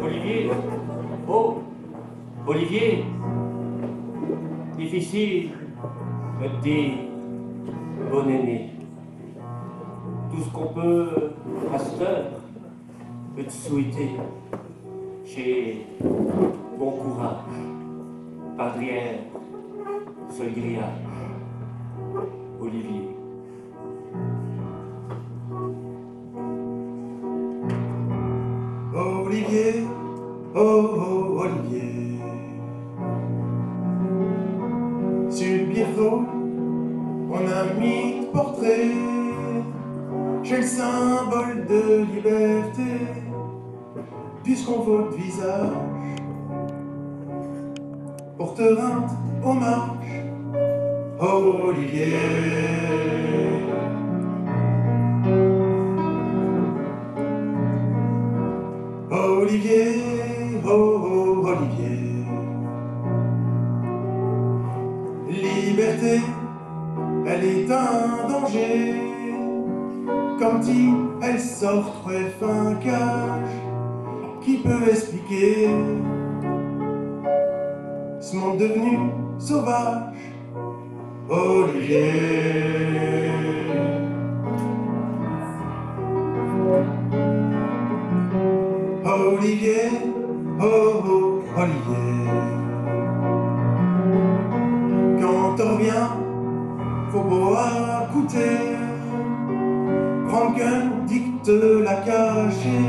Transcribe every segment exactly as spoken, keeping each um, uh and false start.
Olivier. Oh, Olivier. Difficile de dire bonne année. Tout ce qu'on peut, à cette heure, de te souhaiter, ch'est bon courage, par derrière ce grillage, Olivier. Olivier, oh, oh, Olivier. Sur le biérot, on a mis t' portrait. Ch'est le symbole de liberté, puisqu'on voit t' visage pour te rinde hommage, Olivier. Olivier, oh, oh, Olivier. Liberté, elle est un danger. Comme dit, elle sort fin cage. Qui peut expliquer ce monde devenu sauvage, Olivier ? Olivier, oh, oh, Olivier. Quand t'arviens, faut pas écouter. Franken dit que te l'a caché.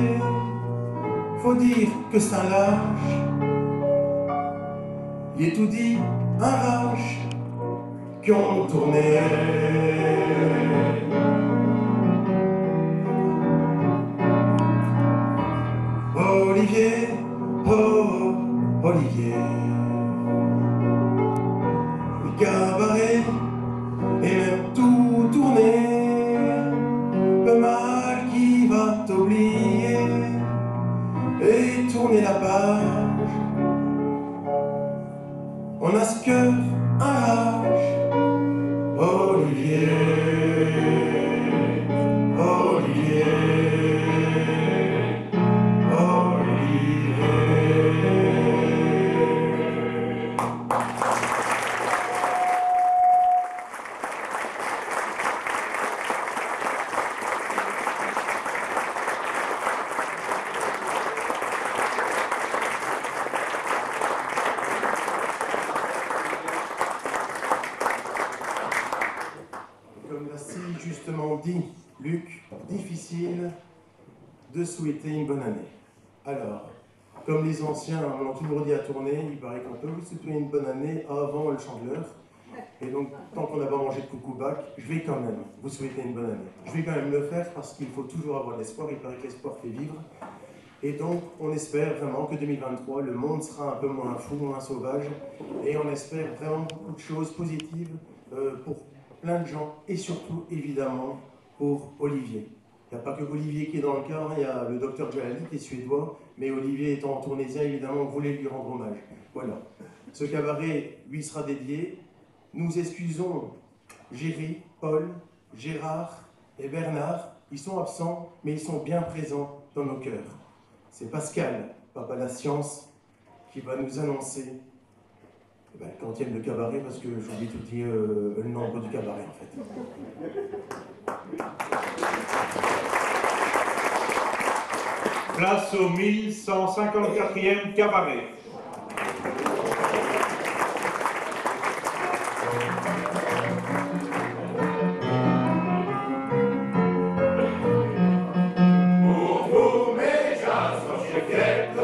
Faut dire que ch'est un lâche. Il est toudis in rage. Qu'ont tourné. Olivier, oh, Olivier. Le cabaret et même tout tourner. Pas mal qui va t'oublier et tourner la page. On a ce cœur in rage, Olivier, Olivier, Olivier. Comme l'a si justement dit Luc, difficile de souhaiter une bonne année. Alors, comme les anciens m'ont toujours dit à tourner, il paraît qu'on peut vous souhaiter une bonne année avant le chandeleur. Et donc, tant qu'on n'a pas mangé de coucou bac, je vais quand même vous souhaiter une bonne année. Je vais quand même le faire parce qu'il faut toujours avoir de l'espoir. Il paraît que l'espoir fait vivre. Et donc, on espère vraiment que deux mille vingt-trois, le monde sera un peu moins fou, moins sauvage. Et on espère vraiment beaucoup de choses positives, euh, pour plein de gens et surtout, évidemment, pour Olivier. Il n'y a pas que Olivier qui est dans le cas, hein, il y a le docteur Jalali qui est suédois, mais Olivier étant tournésien, évidemment, on voulait lui rendre hommage. Voilà. Ce cabaret lui sera dédié. Nous excusons Géry, Paul, Gérard et Bernard. Ils sont absents, mais ils sont bien présents dans nos cœurs. C'est Pascal, papa la science, qui va nous annoncer, eh ben, le quantième de cabaret, parce que j'oublie tout de dire, euh, le nombre du cabaret, en fait. Place au mille cent cinquante-quatrième cabaret. Pour vous, mes gins, ch'est fiête,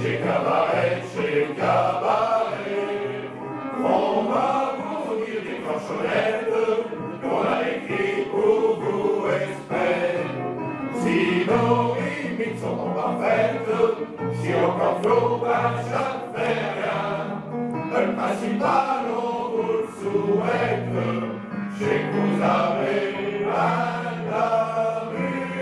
ch'est cabaret, ch'est cabaret. On va vous dire des chansonnettes qu'on a écrites pour vous exprès. Si nos limites sont pas parfaites, si on comprend pas, ça fait rien. Principal, on vous le souhaite, ch'est que vous avez un amusement.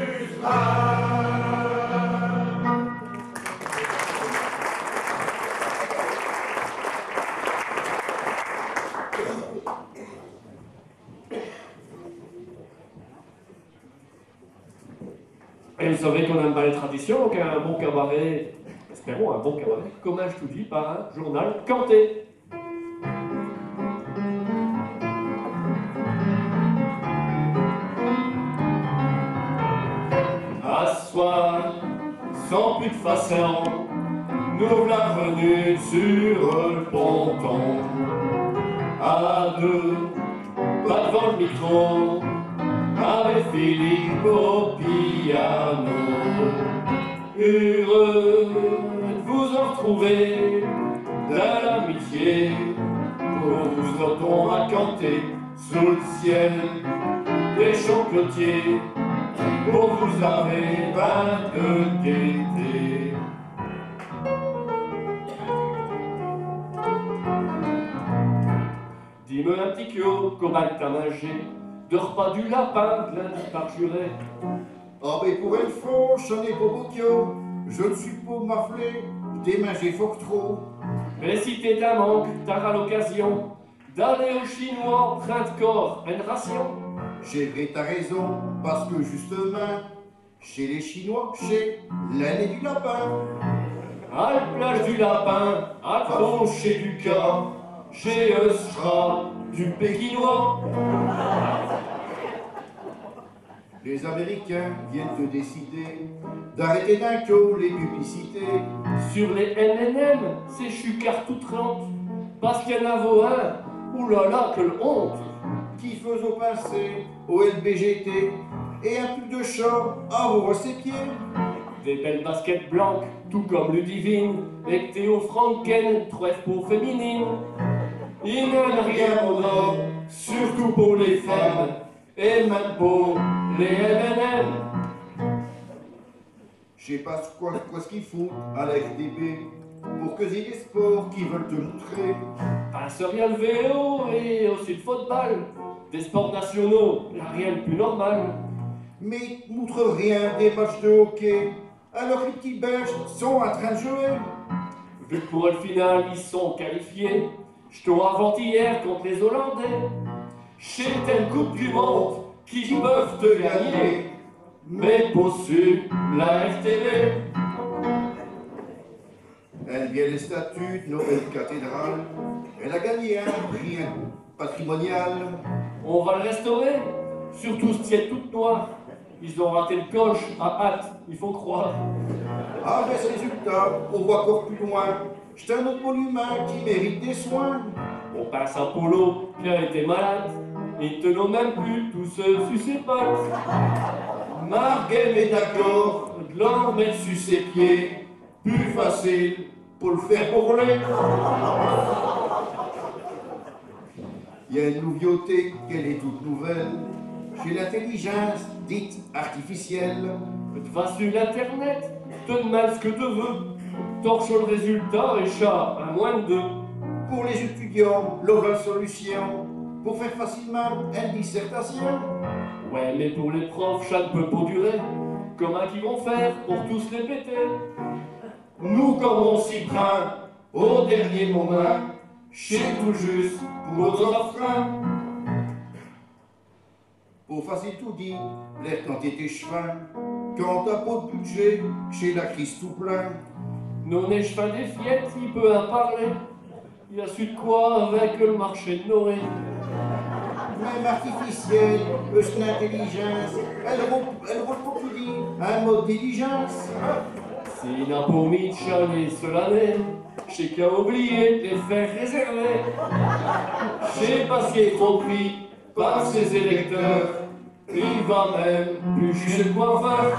Et vous savez qu'on aime bien les traditions, qu'un bon cabaret, espérons un bon cabaret, commenche toudis par un journal canté. À soir, sans pus d'façon, nous v'là r'venus sur l'ponton. À deux, pas d'vant l'micro, avec Philippe au piano. Heureux d'vous artrouver dins l'amitié, pour vous entendre à canter sous l'ciel des chants clotiers, pour vous avoir ben de gaîté. Dis-me un p'tit quiot, combien qu't'as mingé d'r'pas du lapin d'lundi par juret ? Ah ben pour eune fos, cha n'est pos bauquiot, j'sus pos maflé, j'd'ai mingé fort trop. Mais si t'es d'un manque, t'aras l'occasion d'aller au Chinois prinde cor eune ration. Ch'est vrai, t'as raison, pasque justemint, chés les Chinois, ch'est l'année du lapin. À l'plache du lapin, accroche du cat, ch'sera du pékinois. Les Américains viennent de décider d'arrêter d'un coup les publicités sur les M and M, chés chucards tout trente, pasqu'il y in avot un, oulala, quelle honte, qui faisot pinser au L B G T et un pull de chat à ses pieds. Des belles baskets blanques, tout comme Ludivine, et qu't'es au Franken, très fos féminine. I n'aim'tent rien, mon homme, surtout pour les femmes, et même pour les M and M. J'sais pas quoi, quoi ch'qu'i foutent à la R T B pour que les sports qu'i veul'tent moutrer. Pinse à l'vélo et aussi l'football, des sports nationaux, là, rien d'pus normal. Mais i mout'tent rien des matchs de hockey, alors qu'les p'tits Belges sont in train d'jouer. Vu qu'pur l'finale i sont qualifiés, j't'ai vu avant-hier conte les Hollandais. Ch'est eune Coupe du Monde qu'i peuv'tent gagner, mais pos su la R T B. Eune vielle statue d'no belle cathédrale, alle a gagné un prix patrimonial. On va l'restaurer, surtout ch'tiête toute noire. Is ont raté l'coche à Ath, i faut croire. Avec ch'résultat, on vot cor pus loin. Ch'est un aute monumint qui mérite des soins. On pinse à Polo, qui a été malade, i n'tenot même pus tout seu su ses pattes. Marghem est d'accord d'l'ermette su ses pieds, pus facile pour l'faire bourler. I a eune nouviauté qu'alle est toute nouvelle, ch'est l'intelligence dite artificielle. Te vas su l'Internet, te d'mindes ch'que te veux, t'archos l'résultat et cha in moins d'deux. Pour les étudiants, là v'là l'solution pour faire facilemint eune dissertation. Ouais, mais pour les profs, cha n'peut pos durer. Commint qu'i vont faire pour tous les péter ? Nous, comme on s'y prind au dernier momint, ch'est tout jusse pour nos enfants. Pos facile toudis, l'air quand t'es ch'fin, quand t'as pos d'budget, ch'est la crise tout plein. Nos nés ch'fin des fiêtes, i peut in parler. I a su d'quo avec l'marché d'Noël. Même artificielle, euh, ch'intelligence, alle rôle, alle rôle pos toudis in mode diligence. S'i n'a pos mis d'chalets ch'l'année, ch'est qu'i a oublié d'les faire réserver. Ch'est pasqu'i est trop pris par ses électeurs, i va même pus chez l'coiffeur.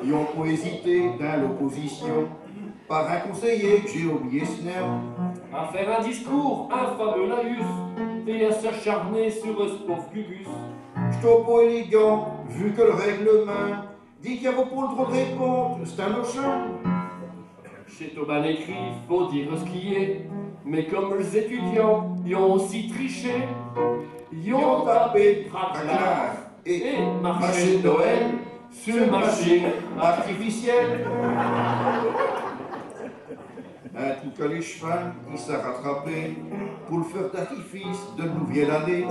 I ont pos hésité dins l'opposition, par un conseiller que j'ai oublié s'nom, à faire un discours, un fameux laïus, et à s'acharner sur ch'pauv' Gugus. Ch'étot pos élégant, vu que l'règlemint dit qu'i avot pos l'drot d'répondre, ch'est un machin. Ch'étot bin écrit, faut dire ce qui est, mais comme les étudiants, i ont aussi triché, i ont tapé traclin et marché de Noël sur le marché artificiel. Un cop que ch'est fait, i s'est rattrapé pour le feu d'artifice de nouvelle année.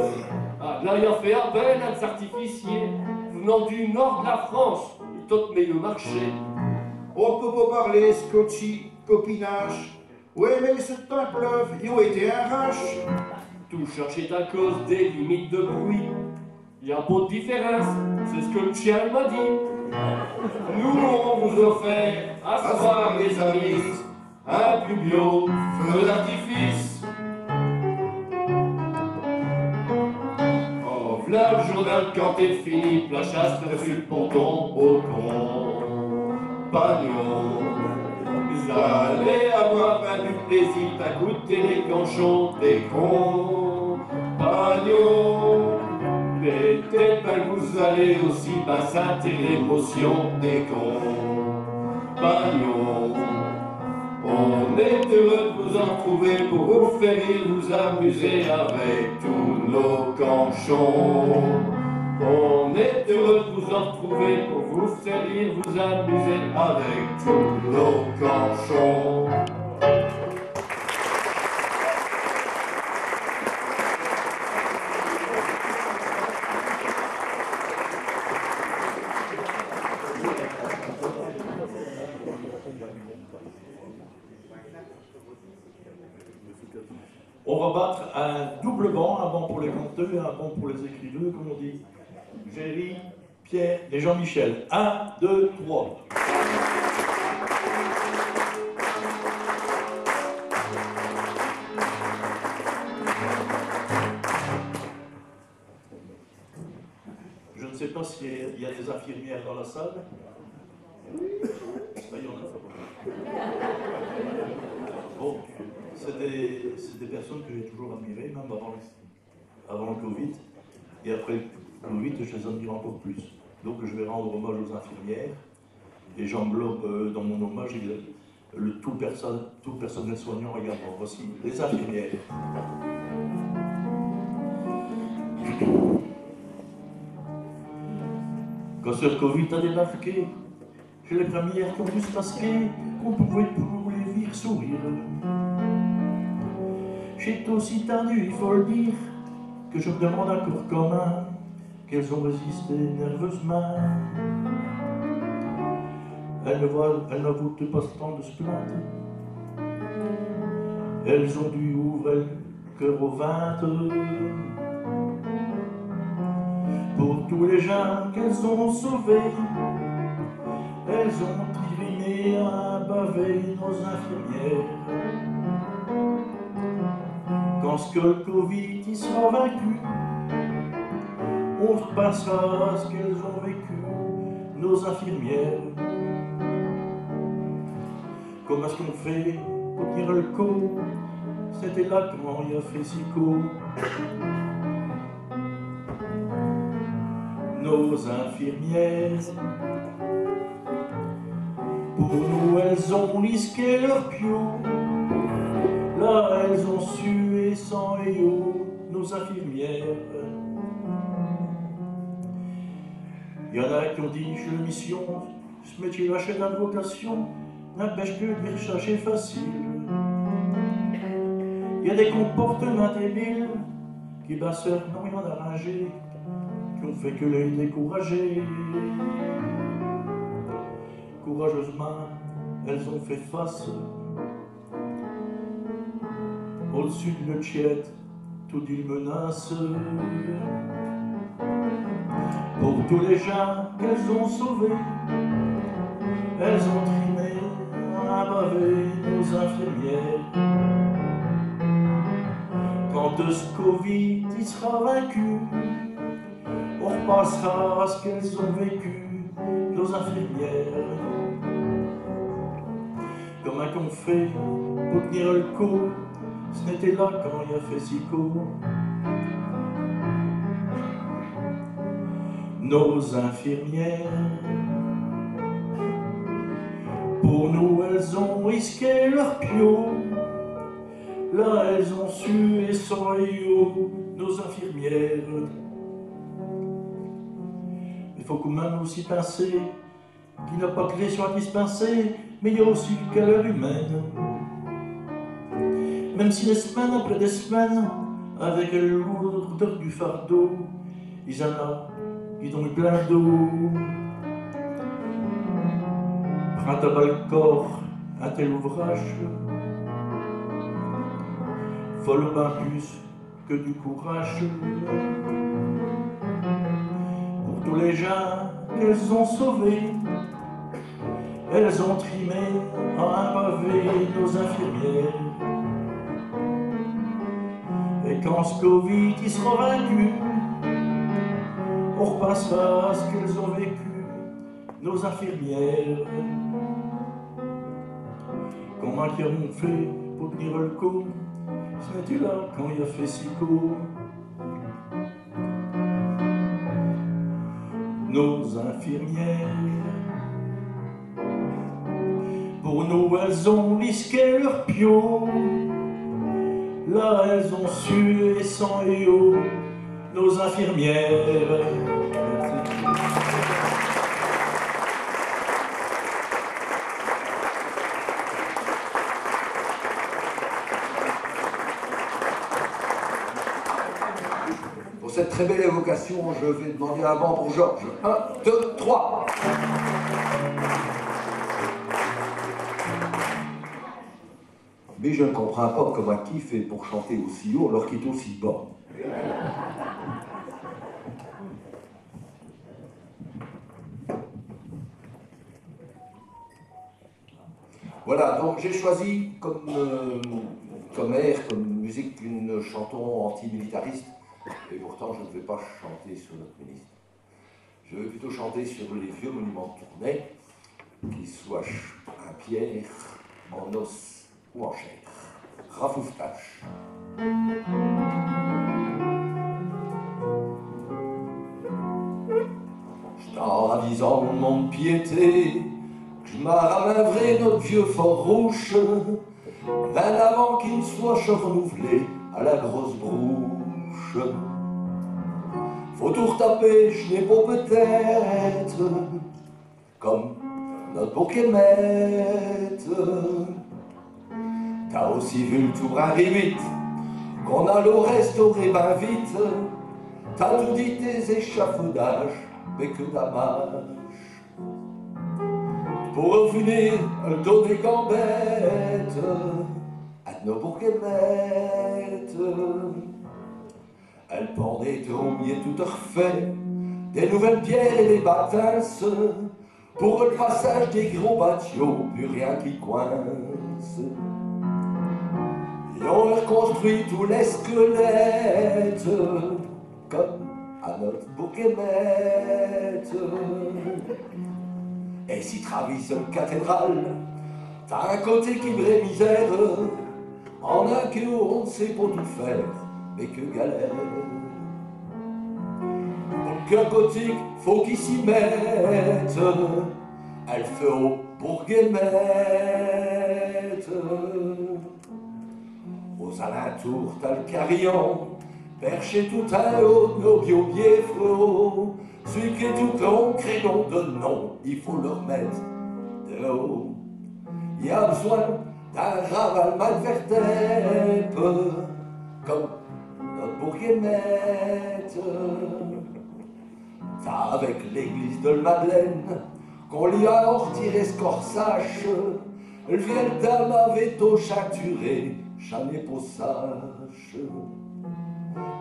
Ah, là, i ont fait appel à des artificiers venant du nord de la France, i étot meilleur marché. On peut pas parler scotchy copinage. Ouais, mais ce temps pleuve, i ont été un rache. Tout cha ch'est à cause des limites de bruit. I a pas de différence, c'est ce que le chien m'a dit. Nous, on vous offert à soir, les amis, un plus biau feu d'artifice. Oh, v'là le journal quand t'es fini, la chasse sur le ponton au con. Compagnons, vous allez avoir ben du plaisir à goûter les canchons des compagnons. Peut-être ben que vous allez aussi ben sentir l'émotion des compagnons. On est heureux de vous en trouver pour vous faire rire, vous amuser avec tous nos canchons. On est heureux de vous en trouver pour vous faire rire, vous amuser avec tous nos canchons. On va battre un double banc, un banc pour les canteux et un banc pour les écriveux, comme on dit. Géry, Pierre et Jean-Michel. Un, deux, trois. Je ne sais pas s'il y a des infirmières dans la salle. Ah, il y en a. Bon, c'est des, c'est des personnes que j'ai toujours admirées, même avant, avant le Covid. Et après le Covid, je les admire encore plus. Donc je vais rendre hommage aux infirmières. Et j'englobe, euh, dans mon hommage, le tout, perso- tout personnel soignant également. Voici les infirmières. Quand ce Covid a débarqué, ch'est les premières qui ont dû se masquer, qu'on pouvait pour les vir sourire. Ch'est aussi tardu, i faut le dire, que je me demande encore comment qu'elles ont résisté nerveusement. Elles ne voient, elles n'avoutent pas le temps de se plaindre. Elles ont dû ouvrir le cœur au ventre. Pour tous les gens qu'elles ont sauvés, elles ont trimé à baver nos infirmières. Quand ce que le Covid i sera vaincu, on repassera à ce qu'elles ont vécu, nos infirmières. Comment est-ce qu'on fait pour tenir le coup ? C'était là quand il a fait si chaud. Nos infirmières, pour nous, elles ont risqué leur piau. Là, elles ont sué sang et eau, nos infirmières. Il y en a qui ont dit, ch'est leur mission, ce métier-là, ch'est une vocation, n'empêche que dire ça, ch'est facile. Il y a des comportements débiles qui, ben, sœur, n'ont rien arrangé, qui ont fait que les décourager. Courageusement, elles ont fait face au-dessus de leur tiête, toute une menace. Pour tous les gens qu'elles ont sauvés, elles ont trimé à baver, nos infirmières. Quand ce Covid i sera vaincu, on repassera à ce qu'elles ont vécu, nos infirmières. Comment est-ce qu'on fait pour tenir le coup ? Ce n'était là quand il a fait si chaud. Nos infirmières, Pour nous, elles ont risqué leu piau. Là, elles ont sué sang et eau, nos infirmières. I faut quand même aussi pinser qu'i n'a pas que les soins dispensés, mais i a aussi l' galère humaine. Même si des semaines après des semaines, avec l' lourdeur du fardeau, i n a qui ont eu plein d'eau. Prinde à bas l' corps à tel ouvrage, faut l' ben pus que du courage. Pour tous les gins qu'elles ont sauvés, elles ont trimé à un pavé nos infirmières. Et quand ch' Covid i sera vaincu, on r'pinsera à ch' qu'elles ont vécu, nos infirmières. Commint qu'elles ont fait pour tenir l' coup, ch' n'étot là quand i a fait si caud. Nos infirmières, pour nous, elles ont risqué leu piau. Là, elles ont sué sang et eau, nos infirmières. Merci. Pour cette très belle évocation, je vais demander un banc pour Georges. Un, deux, trois. Mais je ne comprends pas comment qui fait pour chanter aussi haut alors qu'il est aussi bas. Voilà, donc j'ai choisi comme, euh, comme air, comme musique, une chanson antimilitariste, et pourtant je ne vais pas chanter sur notre ministre. Je vais plutôt chanter sur les vieux monuments de Tournai, qu'ils soient en pierre, en os ou en chair. Rafouftache. Ch'est in ravisant, mon piété, que j' m'armindrai not' vieux Fort Rouche, ben avant qu'i n' soit r'nouvelé à la grosse brouche. Faut tout r'taper, ch' n'est pas peut-ête, comme not' bourgmestre. T'as aussi vu l' tour à Rivitte, qu'on allot restaurer ben vite. T'as toudis tes échafaudages, mais que d'ammages. Pour finir, l' dos des gambettes à nos bourgmestres. El port des Tombes, il est tout r'fait, des nouvelles pierres et des batinces. Pour el passage des gros batiaux, pus rien qui coince. Ils ont reconstruit tous les squelettes, comme à not' bourgmestre. Et si t'ravises el cathédrale, t'as un côté qui vraie misère, en un queue, on n' sait pas tout faire, mais que galère. Pour l' gothique, faut qu'i s'y mette, el feu au bourgmestre. Aux alentours, t'as l' carillon, perché tout in haut d' nos biaux biais fréots. Celui qui est tout con, craignons de nom, i faut l' remette de haut. I a besoin d'un raval'mint d' vertèbes, comme not' bourgmestre. T'as avec l'église de l' Madeleine, qu'on li a retiré s' corsage, l' vielle dame avot tout chinturé, cha n'est pas sage.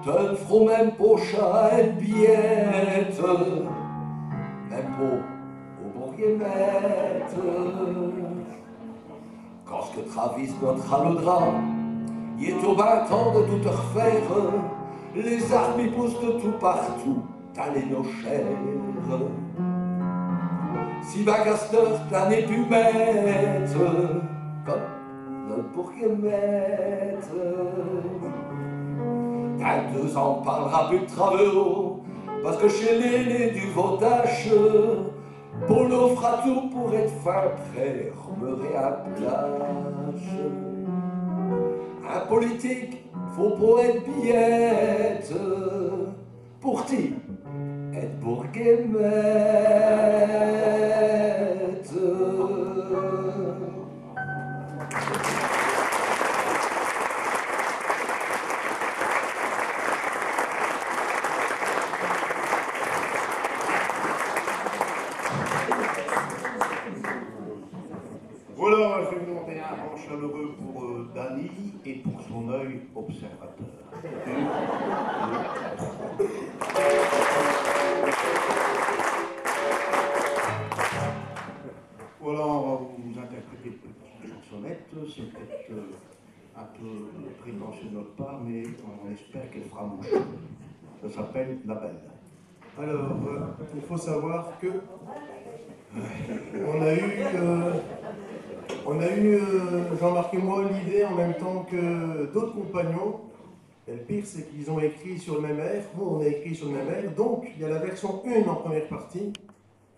Te n' fros même pas cha à el biête, même pas au bourgmestre. Quand ch' que t'ravises not' halodrap, i étot bin temps de tout r'faire. Les arbes i pouss'tent de tout partout, t'as les nochères. Si bin qu'asteur t'in es pus maîte, comme not' bourgmestre. Dins deux ans, on parlera pus d' travaux, parce que ch'est l'aîné du votache. Polo fera tout pour ête fin prêt, remeurez à plache. Un politique, faut pas ête biête, pour ti, ête bourguemette. Voilà, je vais vous demander un grand chaleureux pour, euh, Dany et pour son œil observateur. Voilà, on va vous interpréter une petite chansonnette. C'est peut-être, euh, un peu prétentieux de notre part, mais on espère qu'elle fera mouche. Ça s'appelle La Belle. Alors, euh, il faut savoir que on a eu, euh, on a eu, euh, Jean-Marc et moi, l'idée en même temps que d'autres compagnons. Et le pire, c'est qu'ils ont écrit sur le même air, nous, on a écrit sur le même air, donc il y a la version un en première partie,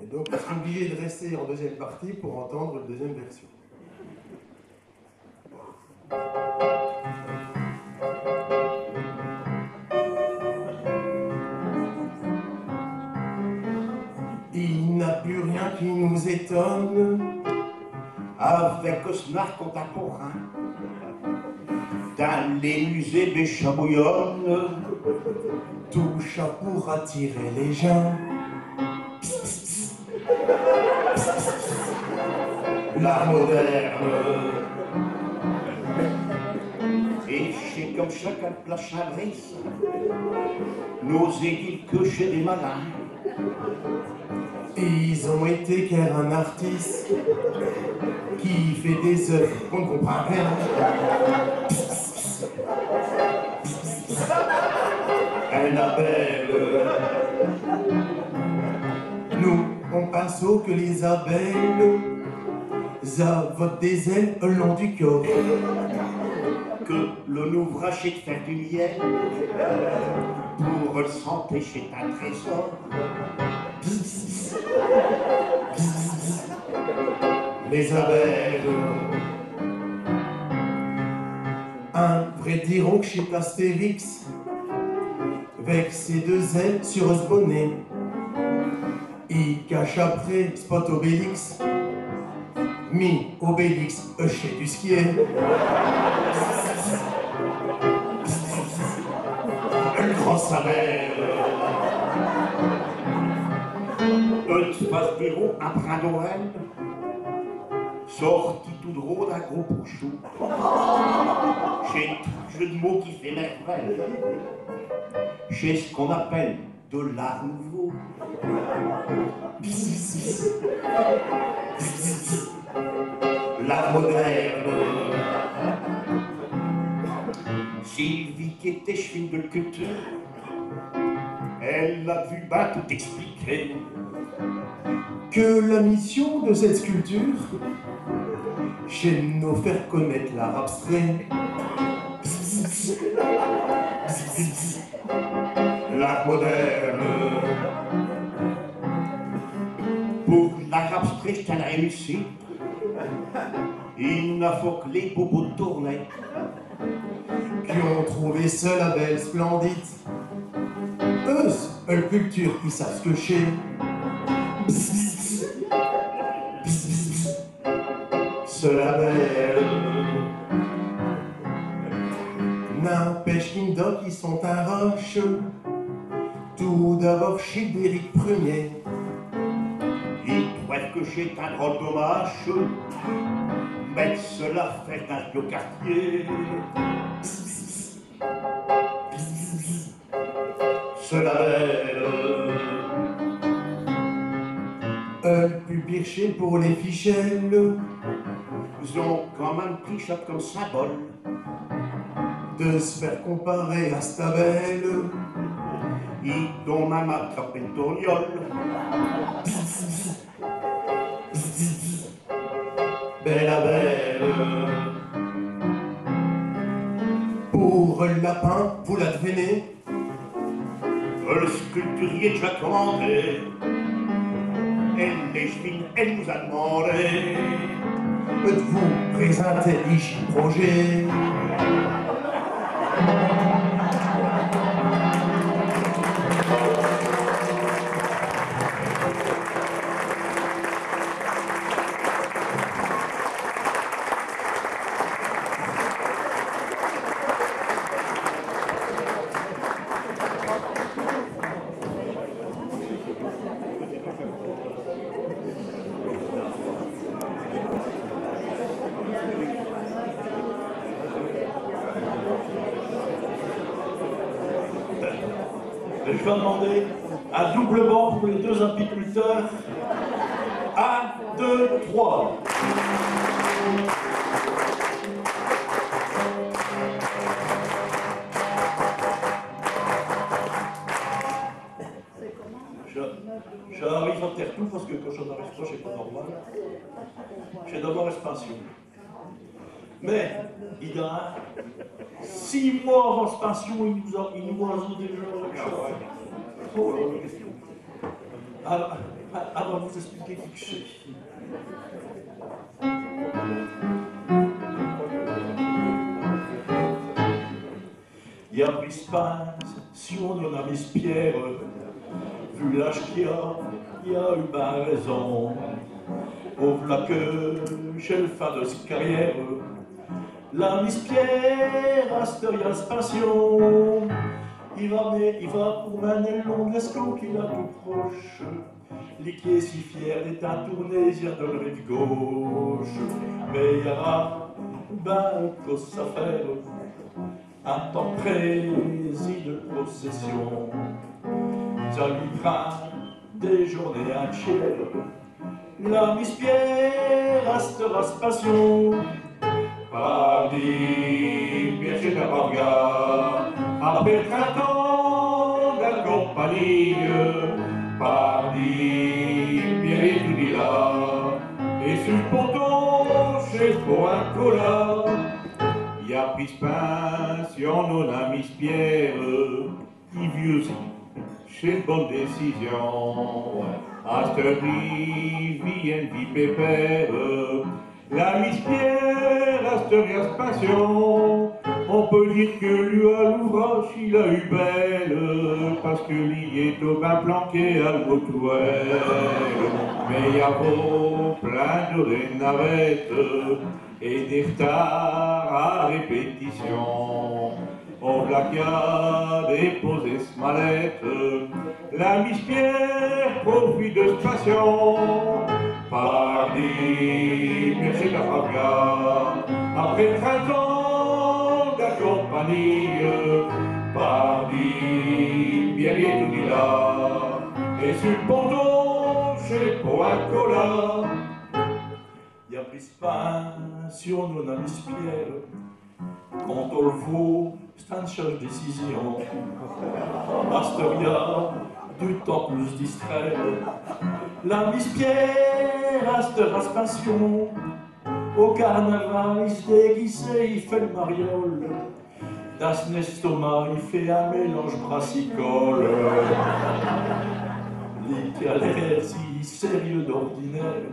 et donc on sera obligé de rester en deuxième partie pour entendre la deuxième version. I n'a pus rien qui nous étonne avec ch' art contemporain. Dins les musées, bé chabouillonne, tout cha pour attirer les gins. L'art moderne. Et ch'est comme cha qu'à l' Plage Saint-Brice, nos édiles, que ch'est des malins. Ils ont été querre un artisse qui fait des œuvres qu'on ne comprend rien. Annabelle. Nous, on pinse que les abelles avottent des ailes au long du corps. Que l' ouvrage ch'est de faire du miel pour l' santé, ch'est un trésor. Les abelles. Un vrai diron que ch'est Astérix, avec ses deux ailes sur s' bonnet. I cache après Spot Obélix, mi Obélix, euh, ch'est du skier. Un grand salaire. Euh, face bureau, un brin d'orelle, sorti tout drôle d'un gros pourchou. Ch'est un jeu de mots qui fait merveille. Ch'est ch' qu'on appelle de l'art nouveau. L'art moderne. Sylvie, qui était ch'fine de culture, elle a vu bin tout expliquer. Que la mission de cette sculpture, ch'est de nous faire connaître l'art abstrait. L'art moderne. Pour l'art abstrait, ch'est eune réussite. I n'a faut que les bobos tournés qui ont trouvé ch' labelle splendide. Eux, l' culture, i savent ch' que ch'est. Ch' labelle. N'impêche qu'in doc, i sont in rush. Tout d'abord ch'est Éric Premier. I trouve que ch'est un drôle d'hommage, mette ch' laffaire dins l' vieux quartier. Ch' labelle. Euh, pus pire ch'est pour les fichelles. Is ont quand même pris cha comme symbole de s' faire comparer à ch' labelle. I ont même attrapé eune tourniole. Belle à belle. Pour l' lapin, vous l'advenez, l' sculpturier a déjà commandé L'échevine, elle nous a demandé de vous présenter ichi le projet. Je vais demander un double banc pour les deux apiculteurs. Un, deux, trois. Cha, cha arrife à tertous parce que quand cha n'arrife pas, ch'est pas normal. Ch'est d'abord expansion. Mais, i a six mois avant expansion, i nous a, i nous a déjà... Oh là là. Alors, alors, vous expliquer qui que ch'est. I a pris expansion, on a mis Pierre, vu l'âche qu'il a, il a eu ben raison. Au v'là que ch'est l'fin de s'carrière, l'a mis Pierre, asteur i a s'passion. I va, mais i va pour mener l'long d'l'Escaut qu'il a tout proche. Li qui est si fier d'ête un Tournésien de l'rive gauche. Mais i ara ben cos à faire. Un temps précis de procession, cha li prind des journées intières. L'a mis Pierre, asteur i a s'passion. Pardi, Pierre, ch'est un brave gars. Après trinte ans d'accompagnie, pardi, Pierre est toudis là. Et su l'ponton, ch'est pour un coup là. I a pris expansion, on a mis Pierre, i vieut, ch'est eune bonne décision. Asteur i vit, i vit pépère. L'a mis Pierre, asteur i a s'passion. On peut dire que li, à l'ouvrache, il a eu belle, parce que li étot ben planqué à l'motuelle. Mais i avot plein de r'navettes et des r'tards à répétition. Au v'là qu'i a déposé s'mallette, l'a mis Pierre, profite de s'passion. Pardi, Pierre, ch'est un brave gars. Après trinte ans d'accompagnie, pardi, Pierre est toudis là. Et su l'ponton, ch'est pour un coup là. I a pris expansion, on a mis Pierre. Quand on l'vot, ch'est eune sage décision. Asteur i a du temps pour s'distraire. L'a mis Pierre, asteur i a s'passion. Au carnaval, i s'déguise, i fait l'mariole. Dins s'n estomac, i fait un mélange brassicole. Li qu'a l'air si sérieux d'ordinaire,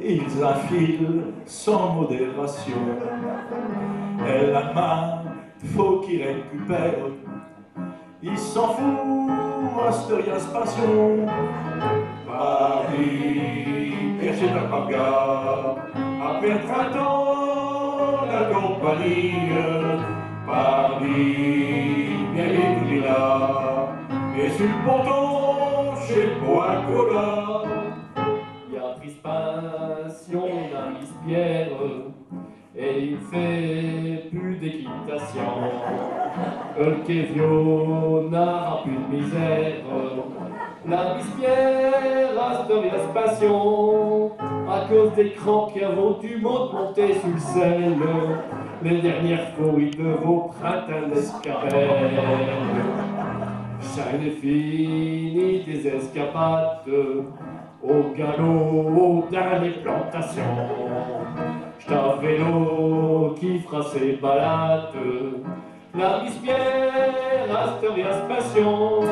i s'infile sans modération. Et l'lind'main, faut qu'i récupère. I s'in fout, asteur i a s'passion. Pardi, Pierre, ch'est un brave gars. Après trinte ans d'accompagnie, pardi, Pierre est toudis là. Et su l'ponton, ch'est pour un coup là. I a pris expansion, on a mis Pierre, et i fait pus d'équitation. L'queviot n'ara pus d'misère. L'a mis Pierre, asteur i a s'passion. À cause des crampes, i avot du mau d'monter su l'selle. Les dernières fos, i devot prinde eune escabelle. Cha n'est fini des escapades. Au galop dins les plantations, ch'est à vélo qu'i f'ra ses balades. L'a mis Pierre, asteur i a s'passion.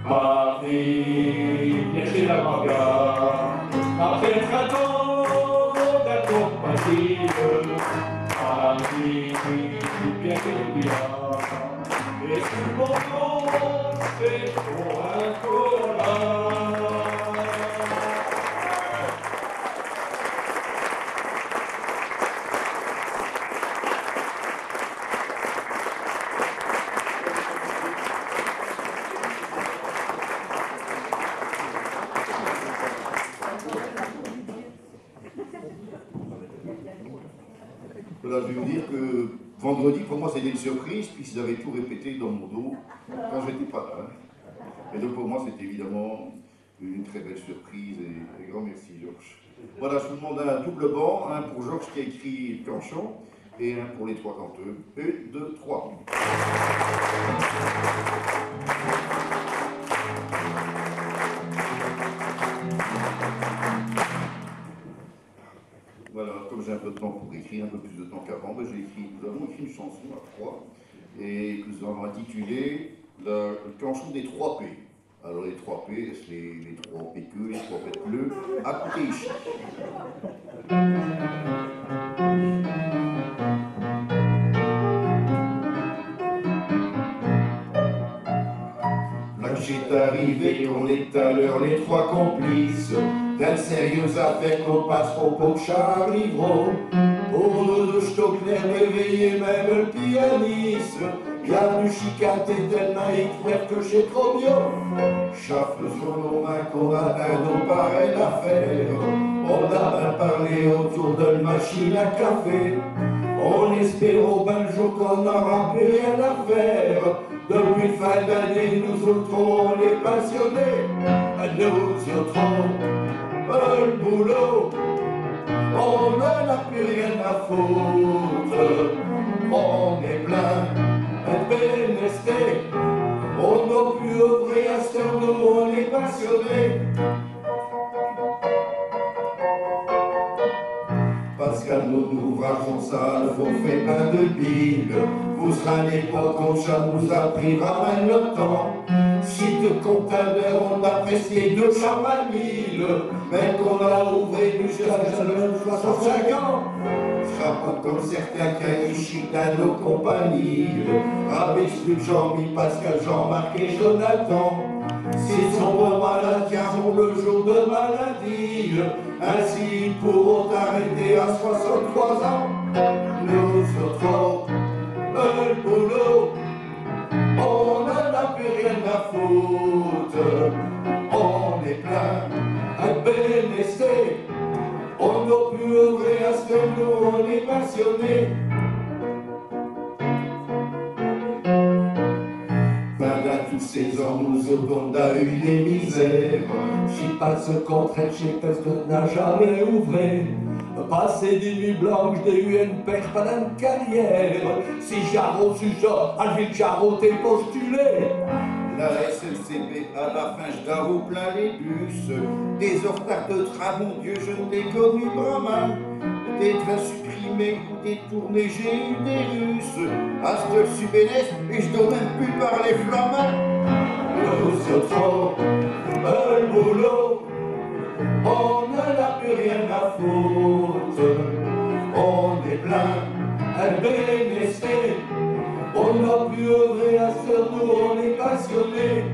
Marie, viens chez la Marga, après trente ans d'incompatible. Marie, viens chez la Marga, et tout le monde fait pour un collant. Voilà, je vais vous dire que vendredi, pour moi, c'était une surprise, puisqu'ils avaient tout répété dans mon dos quand j'étais pas là, hein. Et donc, pour moi, c'était évidemment une très belle surprise et, et grand merci, Georges. Voilà, je vous demande un double banc, un pour Georges qui a écrit le canchon et un pour les trois canteux. Une, deux, trois. Voilà, comme j'ai un peu de temps pour écrire, un peu plus de temps qu'avant, ben, j'ai écrit, nous avons écrit une chanson à trois et que nous avons intitulée la- le canchon des trois P. Alors les trois P, c'est les, les trois P queues, les trois P bleus. Acoutez ichi. Là qu'ch'est arrivé, qu'on est à l'heure les trois complices, dins d'sérieuses affaires qu'on passe pour peu qu'cha arriv'rot. Pour nous deux, ch'est au clair, réveiller même l'pianisse. Bienv'nu chicater tell'mint i crève que ch'est trop biau. Cha fait sot longmint qu'on attind eune pareille affaire. On a bin parlé autour d'eune machine à café. On espère au bin jour qu'on n'ara pus rien à faire. Depuis l'fin d'année, nous autes, on est pensionnés. Nous autes, l'boulot, on n'in a pus rien à foute. On est plein d'bénestés. On n'out pus ouvrer asteur, nous, on est pensionnés. Parce qu'à nos ouvrages, on sait, faut faire plein d'biles. Vous serez à l'époque, on cha nous a pris vraiment le temps. Si te comptes à l'heure, on a presque deux cent vingt mille. Mais qu'on a ouvré jusqu'à soixante-cinq ans. Ch'ra pas comme certains qui ichi dins nos compagnies. Avec Jean-Mi, Pascal, Jean-Marc et Jonathan. S'ils sont pas malades, qu'ch'est le jour de maladie. Ainsi, ils pourront arrêter à soixante-trois ans. Nous autes, l'boulot, on n'in a pus rien à foute. On est plein d'bénestés. On n'out pus ouvrer asteur, nous, on est pensionnés. Pindant tous chés ans, nous autes, on a eu des misères. Ch'est pas ce qu'on traite chez Peste n'a jamais ouvré. Passer des nuits blanches, des U N P R, pas d'carrière. Si j'aros su cha, à l'ville j'aros été postulé. La S N C B, à la fin, j'd'aros plein les bus. Des retards de train, mon Dieu, j'n'ai connu bramint. Des trains supprimés ou détournés, j'ai eu des russes. Asteur, j'sus bénesse et j'dos même pus parler flamand. Nous autes, l'boulot, on n'in a pus rien à foute. On est plein d'bénestés. On n'out pus ouvrer asteur, nous, on est pensionnés.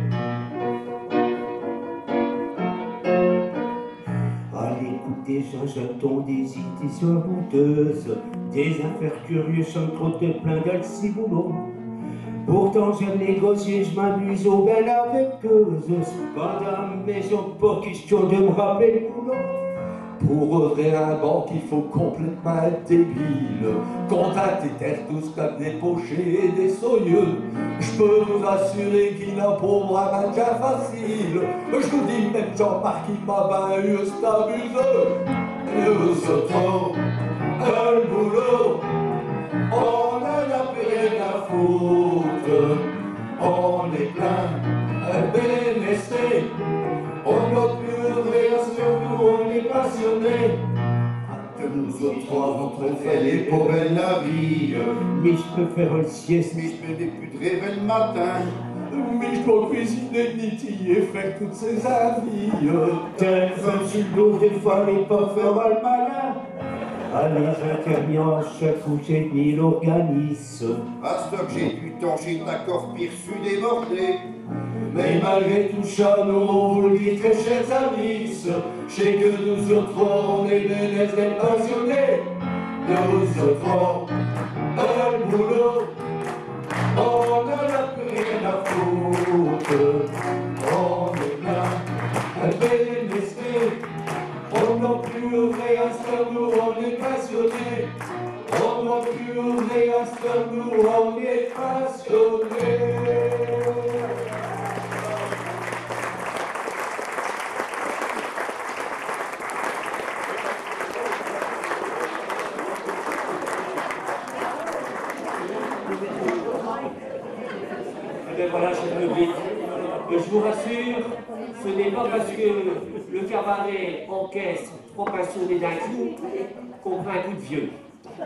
Allez écouter cha, j'intinds des histoires honteuses, des affaires curieuses, j'in ai trop plein dins l'ciboulot. Pourtant, j'aime négocier, j'm'amuse au bin avec eux. Ch'est pas dins m'maison, pas question de m'raper l'boulot. Pour ouvrir un banque, i faut complètemint ête débile. Comptez des tertous comme des pochés et des soyeux. J'peux vous assurer qu'i n'a pon bramint d'cha facile. J'vous dis même, Jean-Marc, i m'a bin eu, ch'est abusé. Nous autes, l'boulot, on n'in a pus rien à foute. On est plein d'bénestés. On n'out pus ouvrer asteur, nous, on est pensionnés. Que nous autes, on a trop fait les pauvres la vie. Mi j'peux faire eune sieste, mi j'peux pus d'rêver l'matin. Miche pour cuisiner, nettier, faire toutes ses avies. Tiens, ça, tu l'aurais, fallait pas faire le malin. Alors, j'interviens chaque coup, j'ai mis l'organisme. À ce que j'ai du temps, j'ai encore pire su déborder. Mais malgré tout ça, nous, on vous le dit, très chers amis, c'est que nous autres, on est des, des passionnés. Nous autres, dans le boulot, on n'en a plus rien à foutre. On est bien, un peu laissé. On n'a plus rien à se faire, nous, on est passionnés. On n'a plus rien à se faire, nous, on est passionnés. Eh bien voilà, chers publics, je vous rassure, ce n'est pas parce que le cabaret encaisse trois passionnés d'un coup qu'on prend un coup de vieux.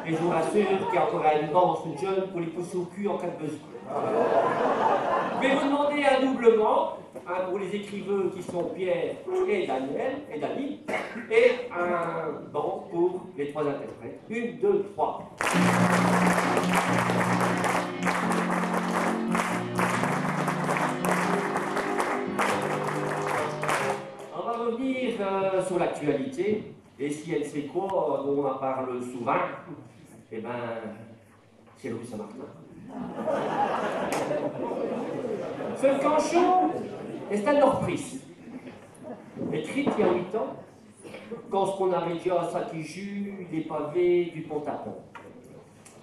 Et je vous rassure qu'il y a encore une banque, une jeune, pour les pousser au cul en cas de besoin. Je vais vous demander un doublement, hein, pour les écriveux qui sont Pierre et Daniel, et Dany, et un banc pour les trois interprètes. Une, deux, trois. On va revenir, euh, sur l'actualité. Et si elle sait quoi dont on en parle souvent, eh ben, c'est le rue Saint-Martin. Ce canchon est à leur prise. Écrite il y a huit ans, quand ce qu'on avait déjà ça qui jue, les pavés du pont à pont.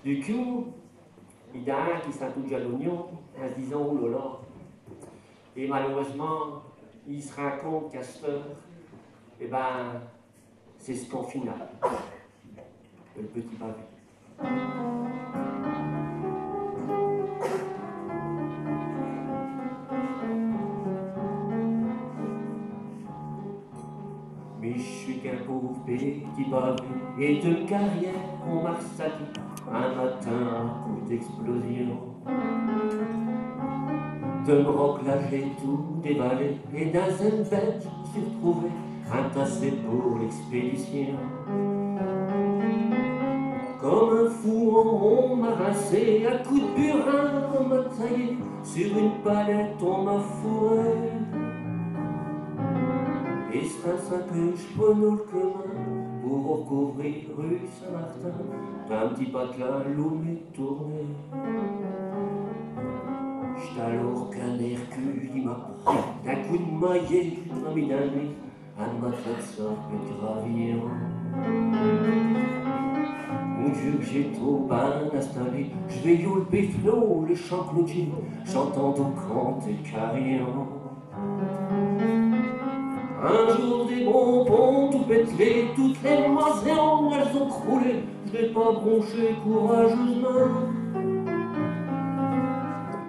Du coup, il y en a un qui sent tout déjà l'oignon en se disant, oh là là. Et malheureusement, il se rend compte qu'à cette heure, eh ben, c'est ce qu'on finale. Le petit pavé. Mais je suis qu'un pauvre petit pavé et de carrière en Marsati, un matin, un coup d'explosion. De me roc là, j'ai tout dévalé, et dans un bête, je me suis retrouvé entassé pour l'expédition. Comme un fou, on m'a rincé, à coups de burin, on m'a taillé, sur une palette, on m'a fourré. Et c'est ainsi que je prenais le chemin pour recouvrir rue Saint-Martin, d'un petit patelin loup tourner. J't'ai alors qu'un Hercule, il m'a pris d'un coup de maillet, il m'a mis dans le lit, un matelas de sable gravillon. Mon Dieu, que j'étos bien installé, j'vais le biflot, le chanclotier, j'entends tout canter carillon. Un jour des bonbons tout pételés, toutes les maisons elles ont croulé, je n'ai pas bronché courageusement.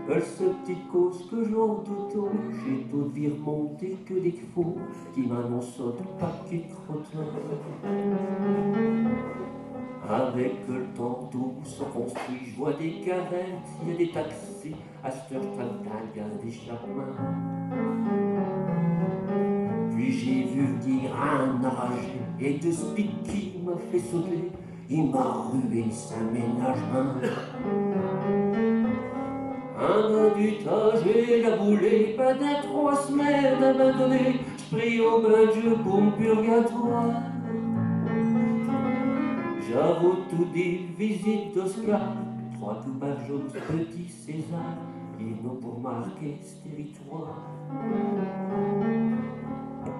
Elle sait petite cause que j'en doute, j'ai tout virmonté que des faux qui m'annoncent de paquets de crottin. Avec le temps tout se construit, je vois des carettes, il y a des taxis, à cette heure, t'as dingue des charmants. Puis j'ai vu venir un enragé, et de ce pic qui m'a fait sauter, il m'a rué sans ménagement. Un gars du Tager l'a boulé, pendant trois semaines abandonné, je prie au bon Dieu pour mon purgatoire. J'avais tout dit, visite d'Oscar, trois coups par jour, petit César, il nous pour marquer ce territoire.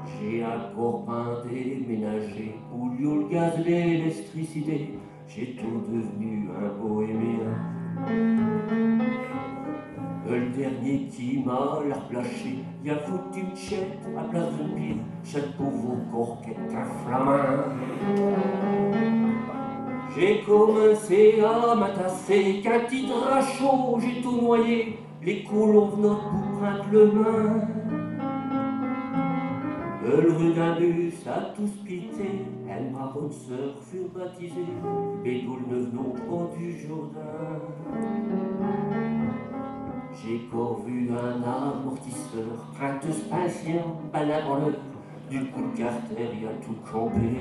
J'ai encore pas déménagé, au lieu le gaz, l'électricité, j'ai tout devenu un bohémien. Le dernier qui m'a replâché, il a foutu une chaîne à place de pied, chaque pauvre corps qu'est un flamand. J'ai commencé à m'atasser, qu'un petit drap chaud, j'ai tout noyé, les colons venaient pour prendre le main. Le rue d'Ambus a tout splitté, elle m'a bonne sœur furent baptisés, Bédoul ne venons pas du Jourdain. J'ai Pourvu un amortisseur, crainte spéciale, à la branleur, du coup d'carter, y a tout campé.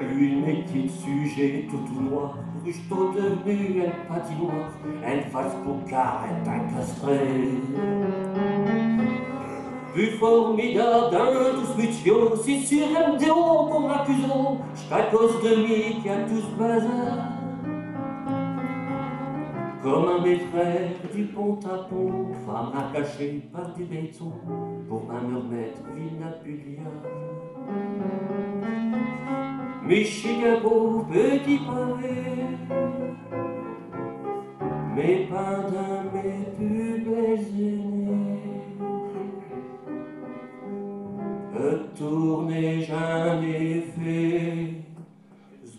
Une équipe sujet tout, tout noir, rue tout devenu un patinoire, un face pour carrette incastré. Plus formidable d'un douce mutuo, c'est sur M D O qu'on m'accuse, c'est à cause de lui qu'il y a tout ce bazar. Comme à mes frères du pont à pont, femme rattachée par du béton, pour pas me remettre vinapulia. Michigan, pauvre petit pavé, mais pas dans mes plus belles années. Tourner, j'en ai fait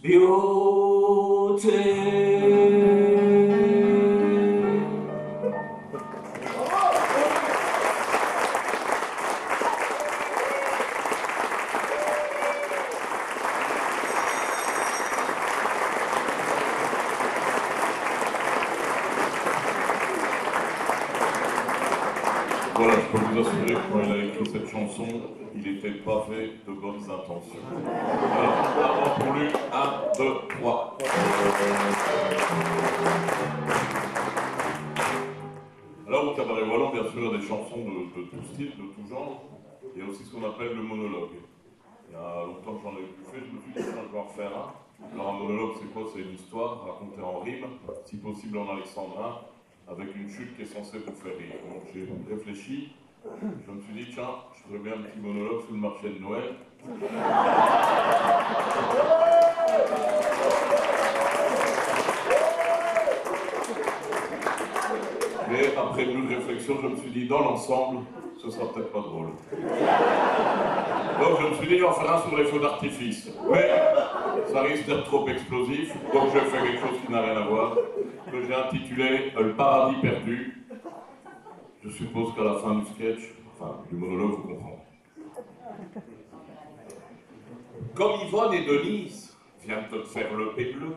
beauté. Voilà, je peux vous assurer que quand il a écrit cette chanson, il n'était pas fait de bonnes intentions. Alors, avant pour lui, un, deux, trois. Alors, au Cabaret Wallon, bien sûr, il y a des chansons de, de tout style, de tout genre. Il y a aussi ce qu'on appelle le monologue. Il y a longtemps que j'en ai plus fait, je me suis dit, tiens, je vais en faire un. Alors, un monologue, c'est quoi ? C'est une histoire racontée en rime, si possible en alexandrin, avec une chute qui est censée vous faire rire. Donc, j'ai réfléchi, je me suis dit, tiens, je ferais bien un petit monologue sur le marché de Noël. Mais après une réflexion, je me suis dit, dans l'ensemble, ce sera peut-être pas drôle. Donc je me suis dit, on fera un sur les feux d'artifice. Mais ça risque d'être trop explosif, donc je fais quelque chose qui n'a rien à voir, que j'ai intitulé Le paradis perdu. Je suppose qu'à la fin du sketch, enfin du monologue, vous comprenez. Comme Yvonne et Denise viennent de faire le P deux,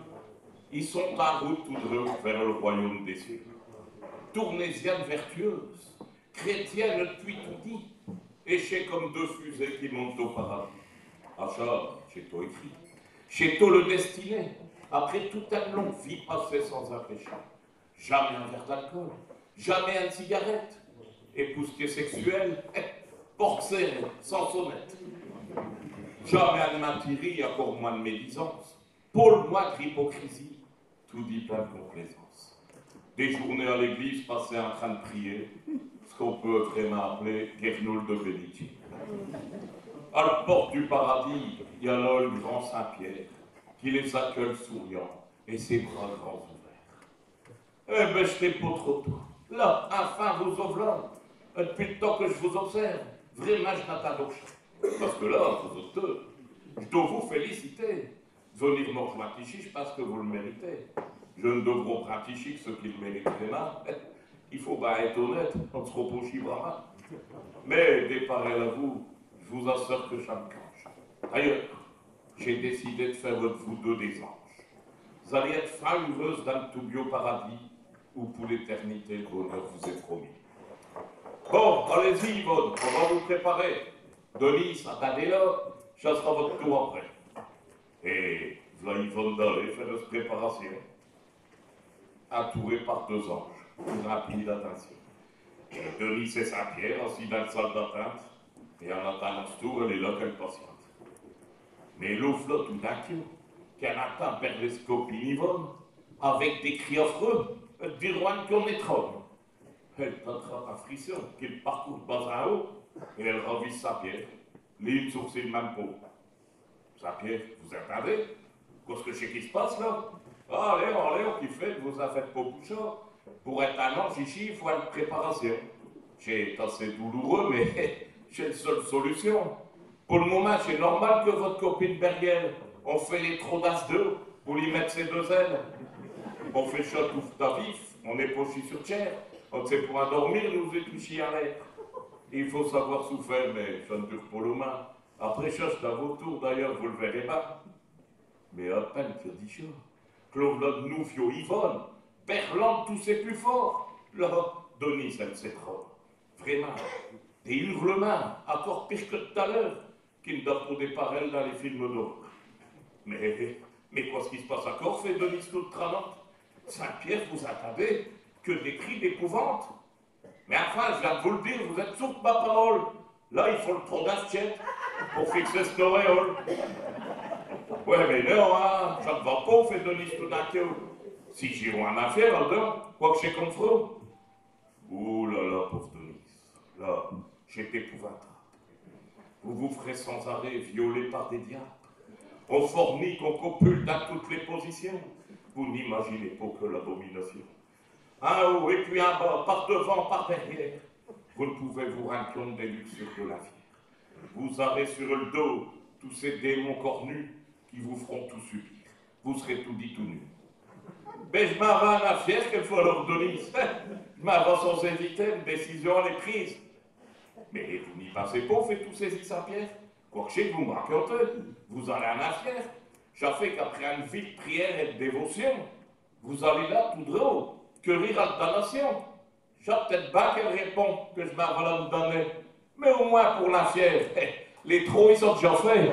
ils sont en route tous deux vers le royaume des cieux. Tournaisienne vertueuse, chrétienne depuis toudis, et ch'est comme deux fusées qui montent au paradis. Ah cha, ch'est tout écrit. Ch'est tout le destiné, après toute une longue vie passée sans un péché. Jamais un verre d'alcool, jamais une cigarette. Et pour ce qui est sexuel, porc serré, sans sonnette. Jamais un matirie, encore moins de médisance. Pour le moindre hypocrisie, toudis plein de complaisance. Des journées à l'église passées en train de prier, ce qu'on peut vraiment appeler guernoule de bénitier. À la porte du paradis, il y a là le grand Saint-Pierre, qui les accueille souriant et ses bras grands ouverts. Eh ben, je n'ai pas trop tôt. Là, enfin, vous en v'là. Depuis le temps que je vous observe, vraiment, je n'attends donc. Parce que là, vous autres, je dois vous féliciter. Venir me rejoindre ici, je pense que vous le méritez. Je ne devrais pas ici que ceux qui le méritent vraiment. Il faut bien être honnête, on se reproche vraiment. Mais, des pareils à vous, je vous assure que ça me cange. D'ailleurs, j'ai décidé de faire de vous deux des anges. Vous allez être fin heureuse dans le tout biau paradis où pour l'éternité le bonheur vous est promis. Bon, allez-y, Yvonne, on va vous préparer. Denise, attendez là, ça sera votre tour après. Et v'là Yvonne d'aller faire ses préparations, entourée par deux anges, remplis d'attention. Denise et Saint-Pierre, assis dans la salle d'attente, et en attendant ce tour, elle est là qu'elle patiente. Mais là, v'là tout d'un coup, qu'elle entend parler s' copine Yvonne, avec des cris affreux, elle dirait qu'on étrangle. Elle attrape un frisson, qu'elle parcourt bas en haut, et elle ravise Saint-Pierre, li, i n' sourcille même pas. Saint-Pierre, vous entendez ? Qu'est-ce que ch'est qui se passe là ? Ah, allez, allez, qu'y faites, vous en faites pas pour cha. Pour être un ange ici, il faut une préparation. Ch'est assez douloureux, mais ch'est la seule solution. Pour le moment, ch'est normal que votre copine Bergel, on fait les trous dans s' dos pour li mette ses deux ailes. On fait cha tout à vif, on n'est pas ch'ti sur terre. On ne sait pas dormir, nous, ichi à l'air. Il faut savoir souffrir, mais cha n' dure pas longtemps. Après cha, ch'est à vo tour, d'ailleurs, vous l' verrez pas. Mais à peine qu'elle a dit cha, que là v'là d'nous fiu Yvonne, berlant tous ses pus forts. Là, Denise, all' s'étronne. Vraimint, des hurlemints, incore pire que tout à l'heure, qu'i n'a pon des parels dins les films d'horreur. Mais, mais quoi ch' qui s' passe incore ? fait Denise toute tralante. Saint-Pierre, vous intindez, que des cris d'épouvante. Mais enfin, j' viens d' vous l' dire, vous êtes sourd d' ma parole. Là, i faut l' trot d'un s' tiête pour fixer s'n auréole. Ouais, mais non, hein, cha n' va pon, fait Denise tout d'un cop. Si j'y os eune affaire, adon, quoi qu' ch'est qu'on m' f'rot ? Oh là là, pauvre Denise, là, ch'est épouvantable. Vous vous ferez sans arrêt violer par des diables. On fornique, on copule dins toutes les positions. Vous n'imaginez pon que l'abomination. In haut et pis in bas, par devant, par derrière, vous n' pouvez vous rinde compte des luxures de l'infier. Vous arez sur l' dos tous ces démons cornus qui vous f'ront tout subir. Vous s'rez toudis tout nus. Mais j' m'in vas eune affaire, quéqu'fos, alors, Denise. J' m'in vas sans hésiter, eune décision all' est prise. Mais vous n'y pinsez pon, fait tout saisi Saint-Pierre. Quoi qu' ch'est qu' vous m' racontez ? Vous arez eune affaire. Cha fait qu'après eune vie d' prière et d' dévotion, vous alez là, tout drôle, quérir eune damnation. Cha, p't-ête bin qu'all' répond que j' m'in vas là m' damner. Mais au moins pour l'infier, les trous, i sont déjà faits.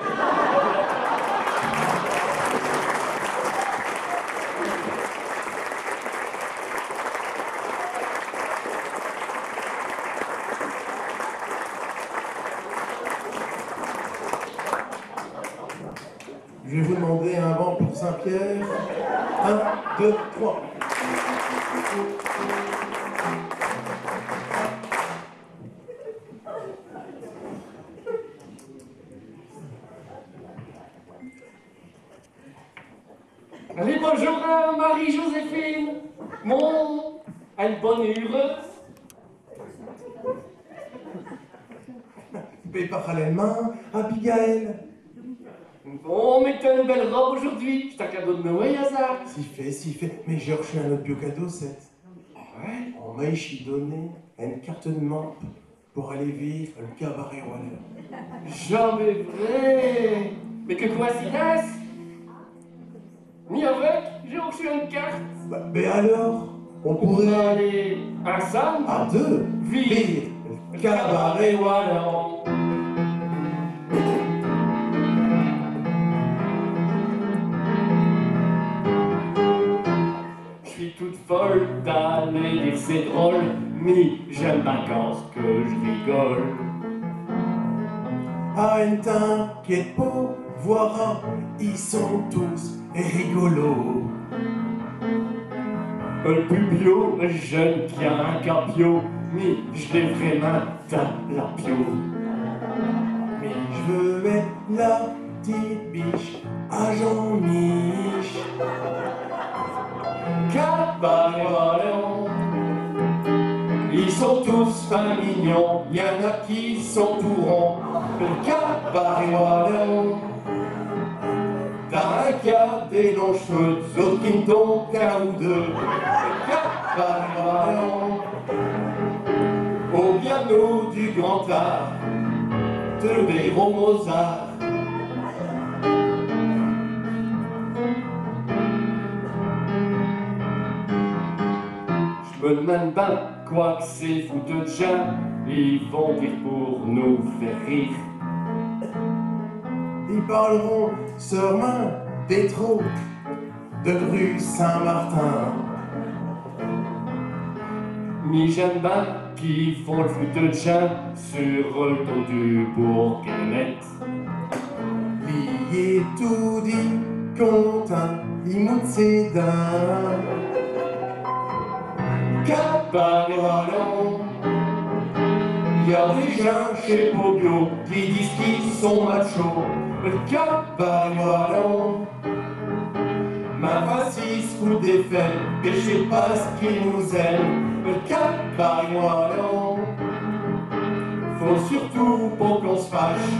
Je vais vous demander un vent pour Saint-Pierre. Un, deux, trois. Allez, bonjour, euh, Marie-Joséphine. Bon, eune bonne et heureuse. Et parallèlemint, Abigail. Bon, mais t'as eune belle robe aujourd'hui. Ch'est un cadeau d' Noël, hasard ? Si fait, si fait. Mais j'ai r'chu un aute biau cadeau, ch'est. Ah ouais ? On m'a ichi donné eune carte d' membre pour aller vir l' Cabaret Wallon. Jamais vrai ! Mais quelle coïncidence ! Mi avec, j'ai r'chu eune carte. Bah, ben alors, on pourrait aller insinme à deux vir l' Cabaret Wallon. J' sus toute folle d'aller vir ces drôles, mi j'aime bin quand ch' que j' rigole. Ah, ne t'inquiète pon, voiras, i sont tous rigolos. L' pus biau, j' n' tiens qu'à piau, mi j' l'ai vraimint à la piau. Mi j' veux mette la tiote biche à Jean-Mich'. Cabaret Wallon, i sont tous fin mignons, i y in a qui sont tout ronds. Cabaret Wallon, t'as un quart des longs ch'veux, d'z'autes qui n'ont qu'un ou deux. Cabaret Wallon, au piano du grand art, te verrons Mozart. J' me d'minde bin quoi qu' ces fouteux d' gins i vont dire pour nous faire rire. I parleront seurmint des trous de rue Saint-Martin. Mi j'aime bin qu'i font l' fouteux d' gins sur l' dos du bourgmestre. Li est toudis contint, i moude ses dints. Cabaret Wallon, i y a des gins, ch'est pos biau, qui disent qu'i sont machos. Cabaret Wallon, mais enfin si ch' qu'vous faites, bé ch'est parce qu'i nous aime. Cabaret Wallon, faut surtout pos qu'on s' fâche,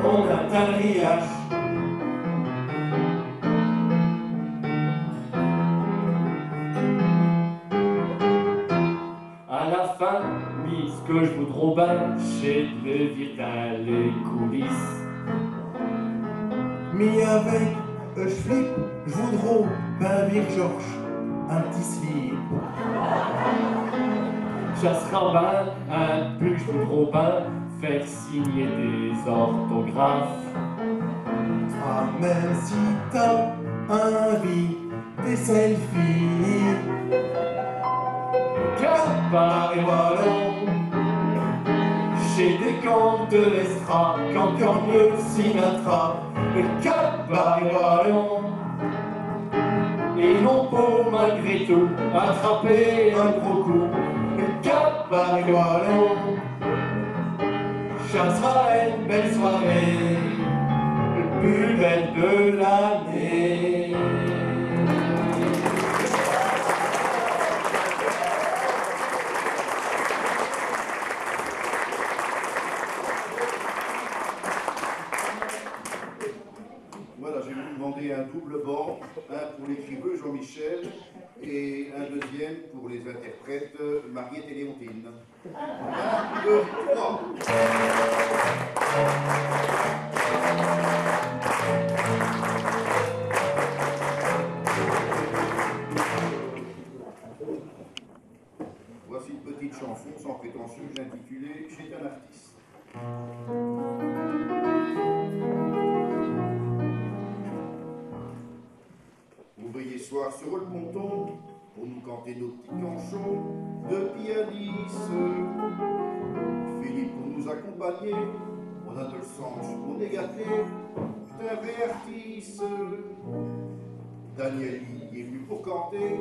on intind l' riache. À la fin, mi, ch' que j' voudros bin, ch'est d' vir dins les coulisses. Mi avec, euh, Philippe, j' voudros bin vir Georges. Un p'tit slip. Cha s'ra bin un puch de Robin, faire signer des orthographes. Ah, même si t'as envie des selfies. Cabaret wallon, ch'est des contes d'estrade, qu'encore mieux Sinatra. Le cabaret wallon, et non pas malgré tout attraper un gros coup. Le cabaret wallon, cha s'ra une belle soirée, le plus belle de l'année. Voilà, je vais vous demander un double banc, un pour l'écrivain Jean-Michel et un deuxième pour les interprètes Mariette et Léontine. Un, deux, trois. Voici une petite chanson sans prétention que j'ai intitulée Ch'est un artiste. Vous veillez soir sur le ponton pour nous canter nos petits canchons de pianiste. Philippe pour nous accompagner, on a de l'sens, on est gâtés, ch'est un vrai artiste. Daniel, il est venu pour canter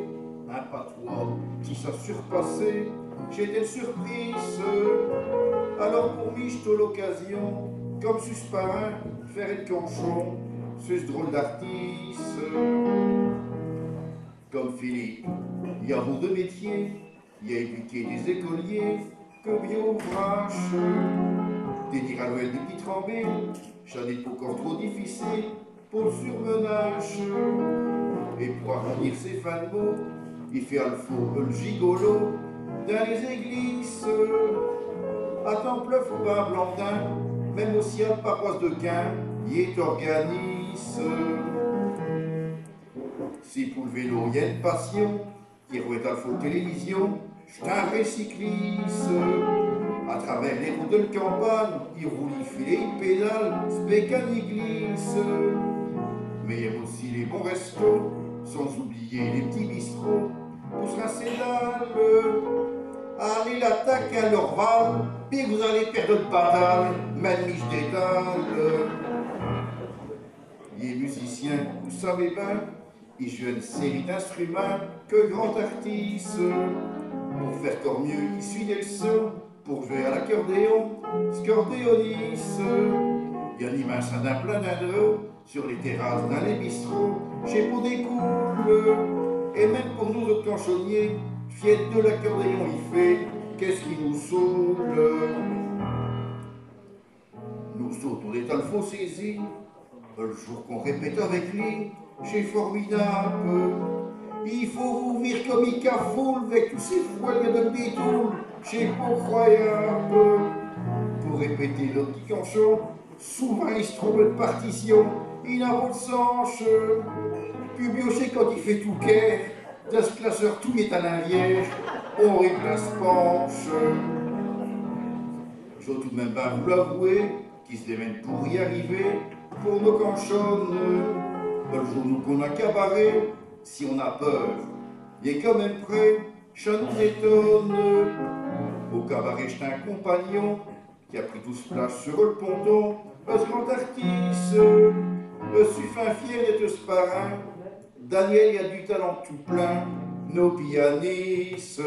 un patois qui s'a surpassé. Ch'étot l'surprise. Alors pour mi, ch'étot l'occasion, comme sus parrain, faire un canchon sus ch'drôle d'artiste. Comme Philippe, il a deux métiers, il a éduqué des écoliers, que biau ouvrache. Tenir à l'ouel des p'tits trambés, cha n'est pas incore trop difficile pour l'surmenache. Et pour arrondir ses fins d'mots, i fait à l'fos l'gigolo dins les églises. À Templeuve ou à Blandin, même aussi à l'paroisse de Quin, i est organiste. Si pour l'vélo i a eune passion, qui r'wète à l'fos l'télévision, ch'est un vrai cyclisse. À travers les routes de l'campagne, i roule, i file, i pédale, spécane, i glisse. Mais i aime aussi les bons restos, sans oublier les p'tits bistrots, pour s'rincer d'al. Allez, l'attaque à l'Orval, pis vous allez perdre l'bataille, même mi j'détale. Les musiciens, vous savez bin, i jouent eune série d'instruments que grands artistes. Pour faire cor mieux, i suit des leçons pour jouer à l'accordéon, scordéoniste. I a eune immense dins plein d'indrots, sur les terrasses, dins les bistrots, ch'est pour des coules. Et même pour nous autes canchonniers, fier de l'accordéon i fait, qu'est-ce qui nous saoule. Nous autes, on est à l'fos saisis, l'jour qu'on répète avec li, ch'est formidable. I faut vous vir comme i cafoule avec tous ses foils de bétoule, ch'est pas croyable. Pour répéter nos p'tits canchons, souvint i s'trompe d'partition, i n'a pas l'sens. Pus biau ch'est quand i fait tout quer, dins s'classeur tout est à l'inviers, on r'place panche. J'dos tout d'même bin vous l'avouer, qu'i s'démène pour y arriver, pour nos canchonnes. L'jour, nous, qu'on a cabaret, si on a peur, i est quand même prêt, cha nous étonne. Au cabaret, ch'est un compagnon qui a pris tout s'plache sur l'ponton, ch'est un grand artiste. J'sus fin fier d'ête s'parrain. Daniel, i a du talent tout plein, nos pianistes.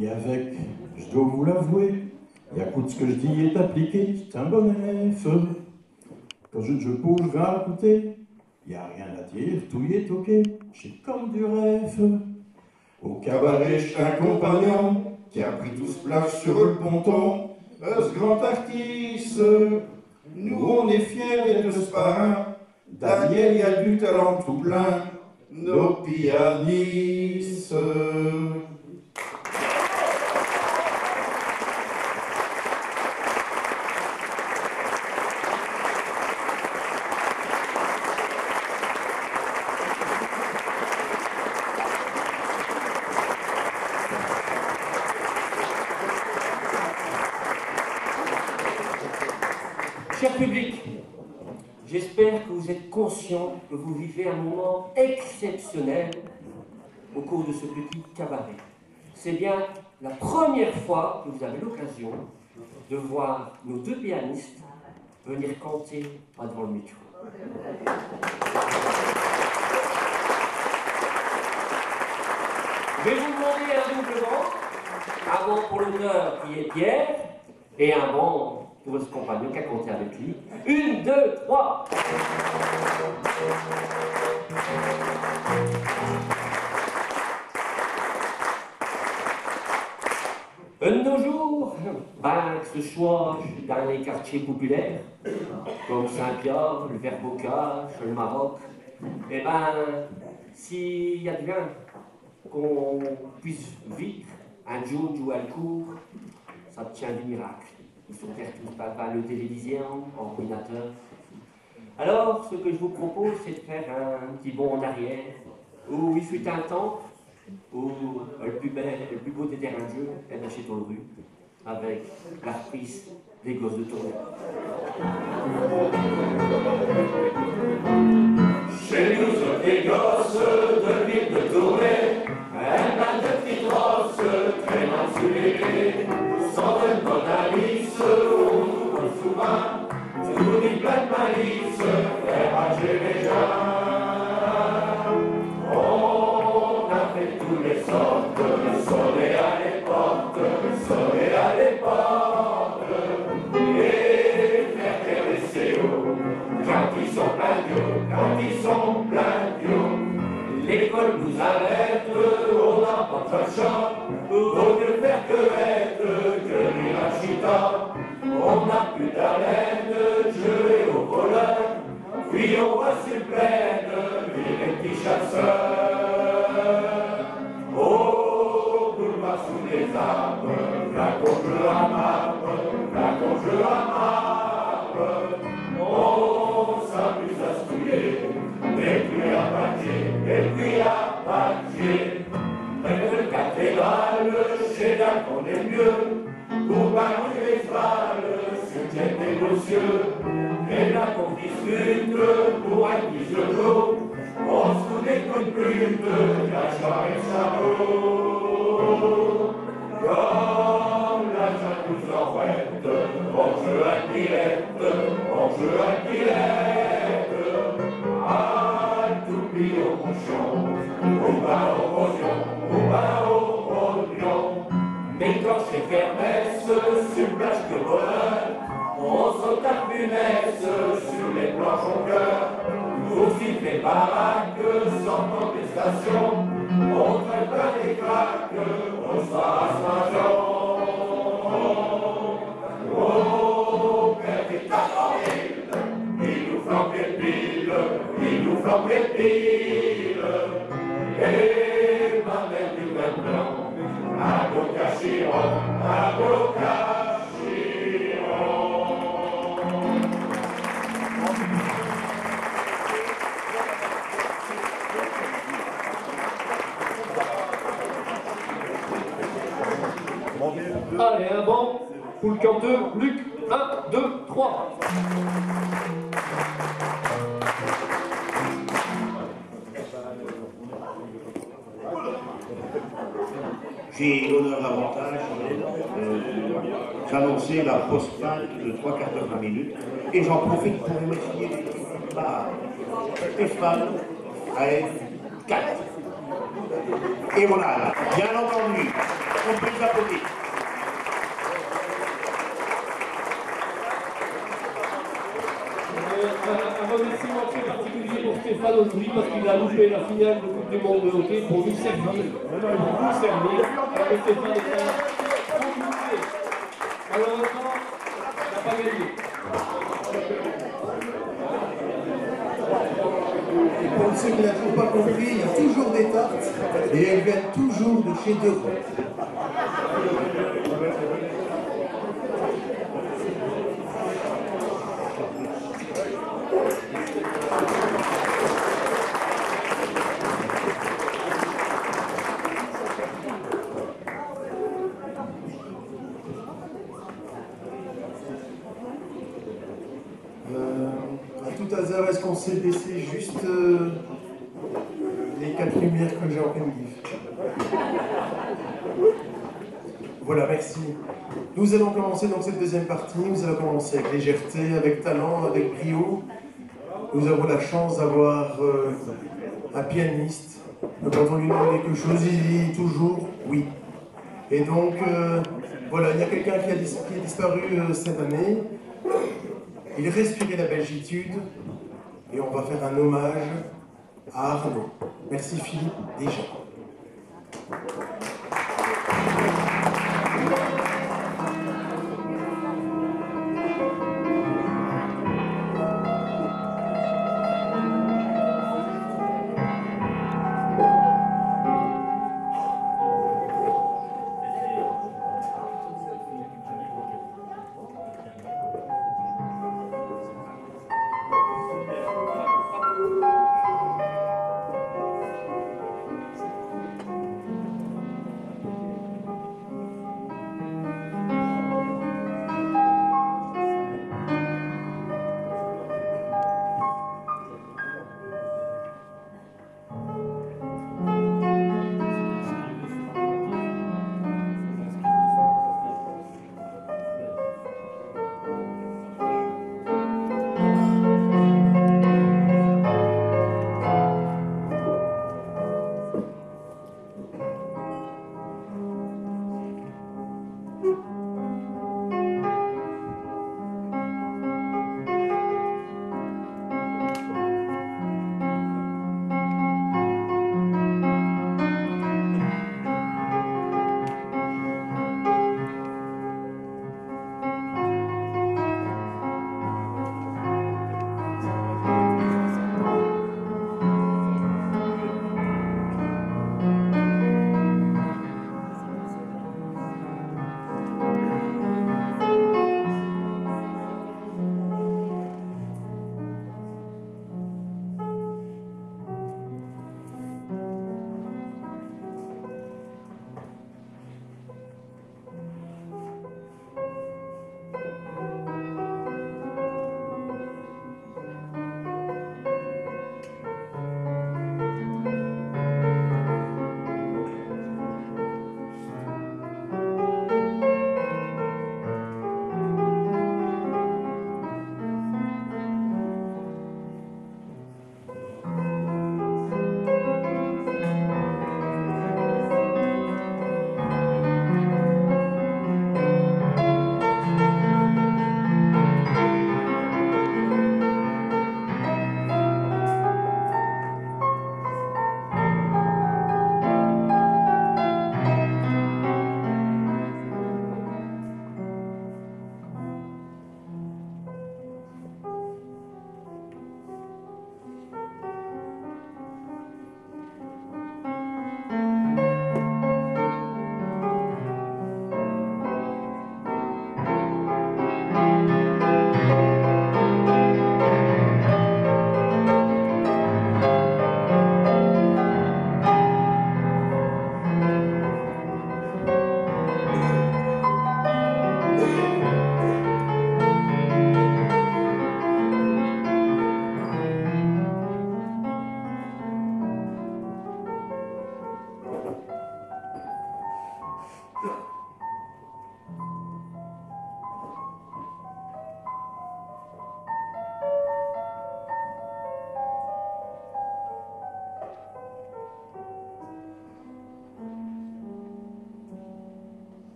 Et avec, j'dos vous l'avouer, i acoute ch'que j'dis, i est appliqué, ch'est un bon élève. Quand j'ne joué pas, j'vais acouter, i a rien à dire, tout i est ok, ch'est comme du rêve. Au cabaret, ch'est un compagnon qui a pris tout s'plache sur l'ponton, ch'est un grand artiste. Nous, on est fiers d'ête s'parrain. Daniel, i a du talent tout plein, nos pianistes. Cher public, j'espère que vous êtes conscient que vous vivez un moment exceptionnel au cours de ce petit cabaret. C'est bien la première fois que vous avez l'occasion de voir nos deux pianistes venir canter devant le micro. Je vais vous demander un double banc, un banc pour l'auteur qui est Pierre et un banc pour ce compagnon qui a compté avec lui. Une, deux, trois. Un de nos jours, ben, que ce soit dans les quartiers populaires, comme Saint-Pierre, le Verbocache, le Maroc, eh ben, s'il y a bien qu'on puisse vivre un jour, jouer à le cours, ça tient du miracle. Ils sont tous par le télévision, ordinateur. Alors, ce que je vous propose, c'est de faire un petit bond en arrière, où il fut un temps où le plus bel, le plus beau des terrains de jeu, eh ben, ch'étot l'rue, avec la reprise des Gosses de Tournai. Ch'est nous autes les gosses de l'ville de Tournai, un tas de p'tits trosses traînant su les quais, sans eune bonne alice, on nous voit souvint, tout plein d'malice, faire rager les gins. On a fait tous les sortes, sonner à les portes, sonner à les portes, et faire taire les céos quand i sont pleins d'eau, quand i sont pleins d'eau. L'école nous arrête, on n'a pas d'choix, vaut mieux faire queuette que rire à ch'ti temps. On n'a pus d'haleine, jouer au voleur, puis on va su l'plaine, virer p'tit chasseur. Au boulevard sous les arbes, v'là qu'on joue à marbre, v'là qu'on joue à marbre. On s'amuse à se touiller, des couilles à pattier, des couilles à pattier. Près de l'cathédrale, ch'est là qu'on est mieux. Pour Paris, les balles, c'est bien négocieux. Et là qu'on discute pour un petit jeu d'eau, on se fout des coups de pute, la soirée s'arrête. Comme la jalouse en rête, on joue à Pierrette, on joue à Pierrette. À Toupie au Mouchon, ou bas au Rosion, ou bas au Rosion. Mais quand ch'est kermesse, su l'plage de Boulogne, on saute à Funès, su les planches en cœur. Pour s'y faire baraque, sans contestation, on traîne pas des craques, on sera à Saint-Jean. Oh, père des Tatarines, i nous flanque les piles, i nous flanque les piles. Et ma mère du vin blanc, à Bocachiro, à Bocachiro. Allez, un banc pour le canteur Luc. Un, deux, trois. J'ai l'honneur, l'avantage, euh, d'annoncer la post-plainte de trois quarts d'heure, vingt minutes. Et j'en profite pour remercier l'équipe par Stéphane, Fred, Kat. Et voilà, bien entendu, on peut les applaudir. Euh, un, un remerciement très particulier pour Stéphane aujourd'hui parce qu'il a loupé la finale de Coupe du Monde de hockey pour nous servir. Pour nous servir. Parce que Stéphane est un grand hockey. Malheureusement, il n'a pas gagné. Et pour ceux qui n'ont pas compris, il y a toujours des tartes et elles viennent toujours de chez Deux Ronds. Hasard, est-ce qu'on sait baisser juste, euh, les quatre lumières que j'ai en pleine guise ? Voilà, merci. Nous allons commencer donc cette deuxième partie. Nous allons commencer avec légèreté, avec talent, avec brio. Nous avons la chance d'avoir, euh, un pianiste. Donc quand on lui demande quelque chose, il dit toujours oui. Et donc, euh, voilà, il y a quelqu'un qui a dis-, qui est disparu, euh, cette année. Il respirait la belgitude et on va faire un hommage à Arnaud. Merci Philippe, déjà.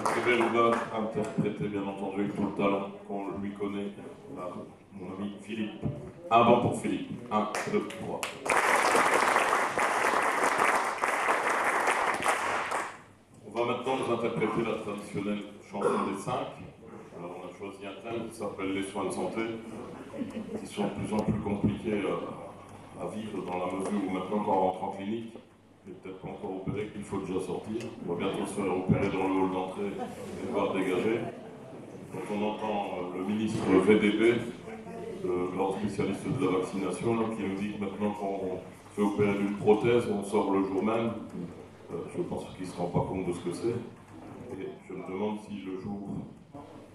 Vous pouvez le voir interpréter, bien entendu, avec tout le talent qu'on lui connaît, par mon ami Philippe. Un banc pour Philippe. Un, deux, trois. Traditionnelle chanson des cinq. Alors, on a choisi un thème qui s'appelle les soins de santé, qui sont de plus en plus compliqués, euh, à vivre dans la mesure où maintenant, quand on rentre en clinique, il n'est peut-être pas encore opéré, qu'il faut déjà sortir. On va bientôt se faire opérer dans le hall d'entrée et devoir dégager. Quand on entend, euh, le ministre V D B, le grand spécialiste de la vaccination, là, qui nous dit que maintenant, quand on fait opérer d'une prothèse, on sort le jour même. Euh, je pense qu'il ne se rend pas compte de ce que c'est. Et je me demande si le jour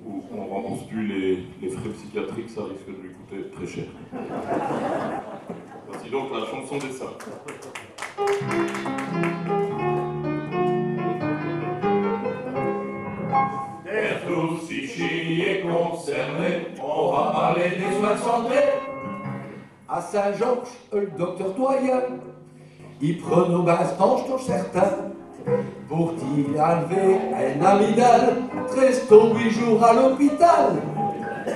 où on rembourse plus les, les frais psychiatriques, ça risque de lui coûter très cher. Voici donc la chanson des saints. Tertous, ichi est concerné, on va parler des soins de santé. À Saint-Georges, el docteur Toyen, i prenot bin s'ten ch', tout certain, pour t'y inlever un amygdale, te restes huit jours à l'hôpital.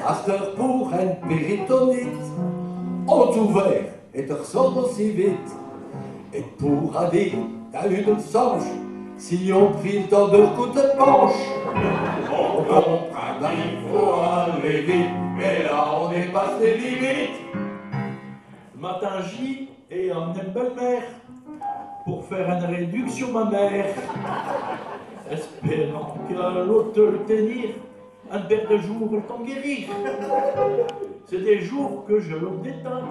Asteur, pour eune péritonite, on t'ouvert et te ressors aussi vite. Et pour aller, t'as eu de chance, si on prit le temps de recoudre te panche. On comprend qu'il faut aller vite, mais là on dépasse les limites. Matin, j'y ai emmené m' belle-mère pour faire eune réduction mammaire, espérant qu'elle allot tenir un paire de jours le temps de guérir. Ch'est des jours que j'allot détinde,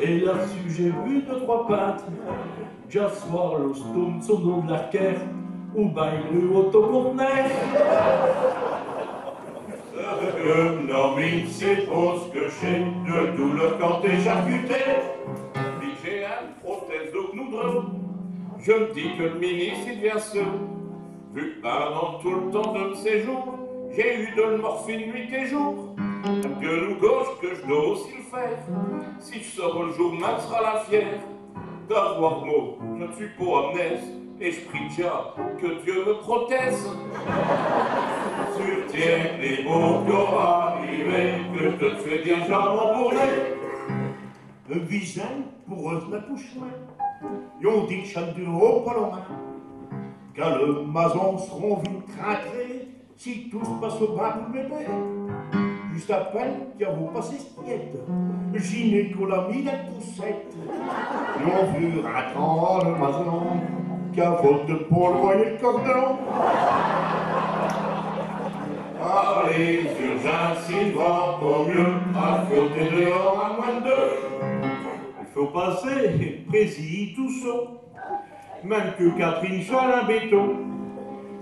et là-d'sus j'ai bu deux, trois pintes. Déjà ch' soir, l'ostome, s' nom de l'artère, ou bin i rue au conteneur. Que m' nom, i sait pas ce que ch'est, de douleur quand t'es charcuté. Pis j'ai eune prothèse, donc nous deux, je m' dis que l' ministre i devient sot. Vu que pindant tout l' temps de m' séjour, j'ai eu de l' morphine nuit et jour. Eune gueule au gauche que j' dos aussi l' faire. Si j' sors l' jour même, sera la fière. D'avoir mau, je n' sus pas amnèse, et j' prie déjà que Dieu me prothèse. Sur tiens les mots qu'aura arrivé, que te fais déjà rembourser. Visin, pour, euh, l'accouchemint, i ont dit que cha n' durerot pas longmint, quand les masons seront v'nues rintrer, si tout s' passe bin pour l' bébé. Juste à peine qu'avot passé s' tiète, gynéco l'a mis dins l' poussette. I ont vu rintrer les masons, qu'avot de pas loigner l' cordon. Allez, urgence, i n' va pas mieux, à côté dehors à moins d' deux. I faut passer, précis, tout ça. Même que Catherine Chalin-Béton,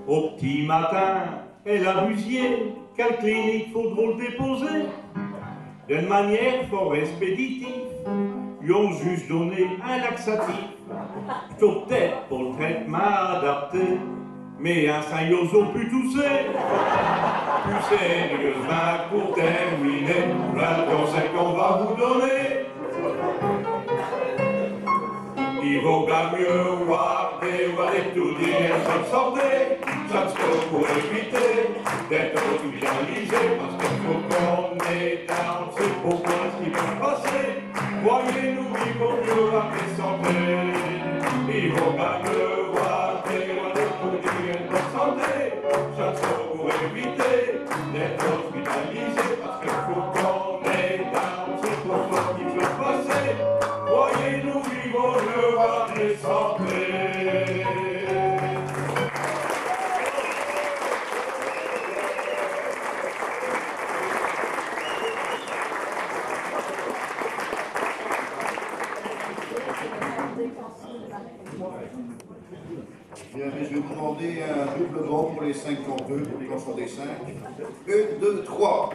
au petit matin, elle a busié qu'à l' clinique faudrot l' déposer. D'eune manière fort expéditive, i ont juste donné un laxatif. Ch'étot p't-ête pour l' traitemint adapté, mais insin i osot pus tousser. Pus sérieusement, pour terminer, v'là l' conseil qu'on va vous donner. I vaut bin mieux warder, warder tout dire, cha n' sort, cha n' sort pour éviter d'ête hospitalisé, parce que faut qu'on ait dans, on n' sait pas quoi ch' qui va s' passer. Croyez-nous, i vaut mieux warder santé. I vaut bin mieux warder, warder tout dire, santé. Cha n' sort pour éviter d'ête hospitalisé, parce que faut qu'on ait dans, on n' sait pas quoi ch' qui va s' passer. Croyez-nous, i vaut mieux warder santé. Bien, mais je vais vous demander un double banc pour les cinq chanteurs, pour les enfants des cinq. Une, deux, trois.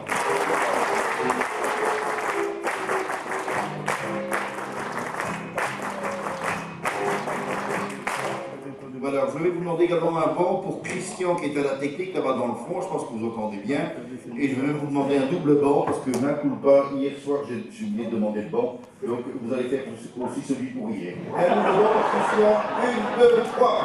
Voilà, je vais vous demander également un banc pour Christian qui est à la technique là-bas dans le fond, je pense que vous entendez bien. Et je vais même vous demander un double banc parce que, mea culpa, hier soir j'ai j'ai oublié de demander le banc. Donc vous allez faire aussi celui pour hier. Un double banc pour Christian, une, deux, trois.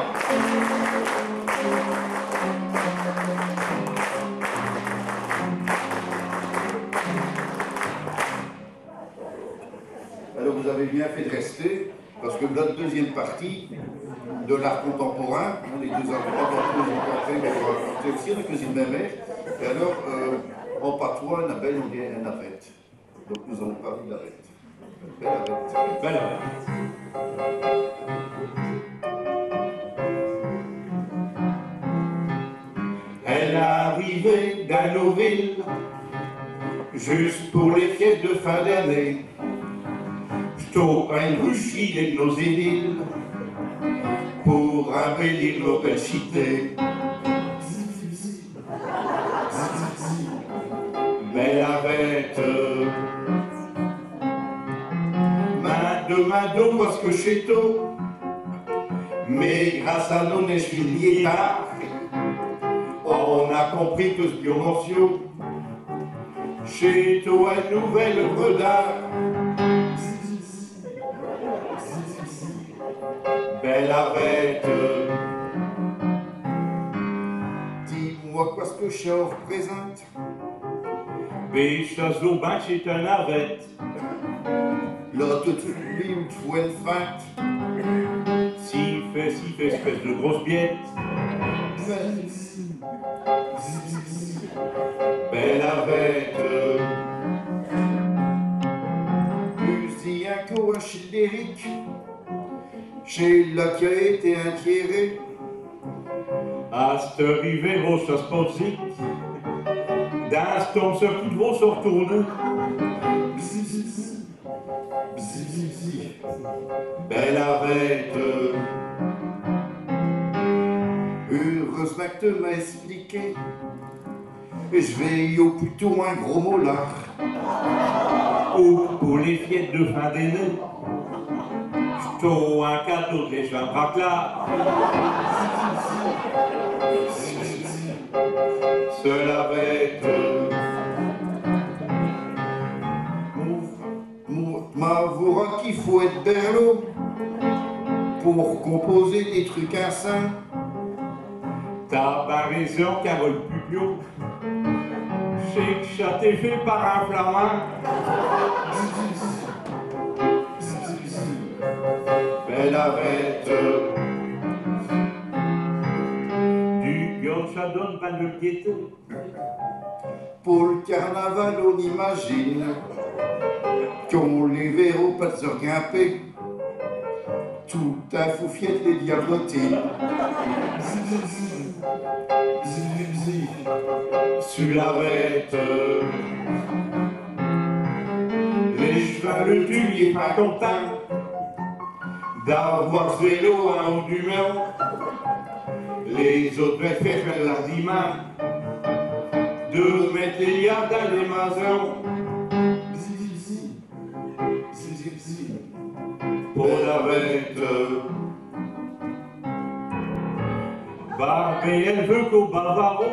Alors vous avez bien fait de rester, parce que la deuxième partie, De l'art contemporain, hein, les deux arts contemporains, ils ont fait, mais, euh, c'est aussi avec les îles Mamelles. Et alors, euh, en patois, un abel, on dit un navette. Donc nous avons parlé de la bête. Belle bête. Belle bête. Elle arrivait dans nos villes, juste pour les fêtes de fin d'année. J't'os un ruchi de nos îles, pour embellir nos belles cités. Belle avette. M'a demandé où est-ce que ch'étot, mais grâce à nos Nashviliens, on a compris que ce vieux morceau, ch'étot un nouvel œuvre d'art. Belle avette. Dis-moi quoi ce que cha représente. Bé cha s'vot bin qu'ch'est un navette. Là, tout de suite, li, i t'faut eune finte. S'i fait, s'i fait espèce de grosse biête. Belle avette. Plus rien qu'au ch'lérique. Ch'est là qu'a été intiéré. À ch't'heure i verrot cha s'possible. Dins ch'temps cha s'potrot s'artourner. Belle avette. Heureus'mint que te m'as expliqué. J'vais au putôt un gros molar. Ou pour les fiêtes de fin d'année, j't'os un cadeau de l'écharpe à claque. Ch'l'avette. M'a, m'a, m'avouera qu'i faut ête berlot pour composer des trucs ainsin. T'as bin raison, Carole Pupio. Ch'est qu'cha t'est fait par un Flamand. Belle avette. Du gars, cha donne bin de l'gaîté. Pour l'carnaval, on imagine qu'on les verrot pas s'argrimper. Tout à foufiette, les diablotines. Bzi, bzi, bzi. Bzi, bzi, bzi. Su l'arête. Les ch'vins, le tulier, pas contint d'avoir vélo en haut du mur. Les autes vont faire l'ardiman de mette les liards dins les masons. Bzi, bzi, bzi. Bzi, bzi, bzi. Pour l'arête. Barbé, elle veut qu'au Bavaro,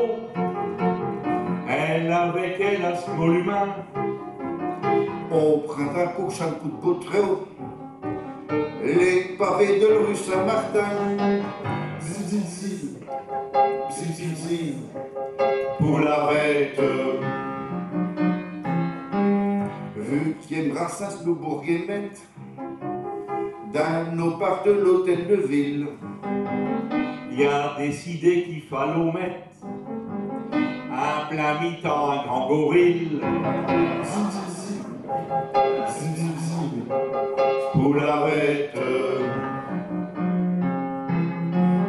elle avec elle à s'monument. On prindra pour cha un coup d'botreau les pavés de l'rue Saint-Martin. Bzi, bzi, bzi. Bzi, bzi, bzi. Pour l'arête. Vu qu'Embrassens nous bourguemette, dins nos parcs de l'hôtel de ville, i a décidé qu'i fallot mette in plein mitan un grand gorille. Bzi, bzi, bzi. Bzi, bzi, bzi. Pour l'arête.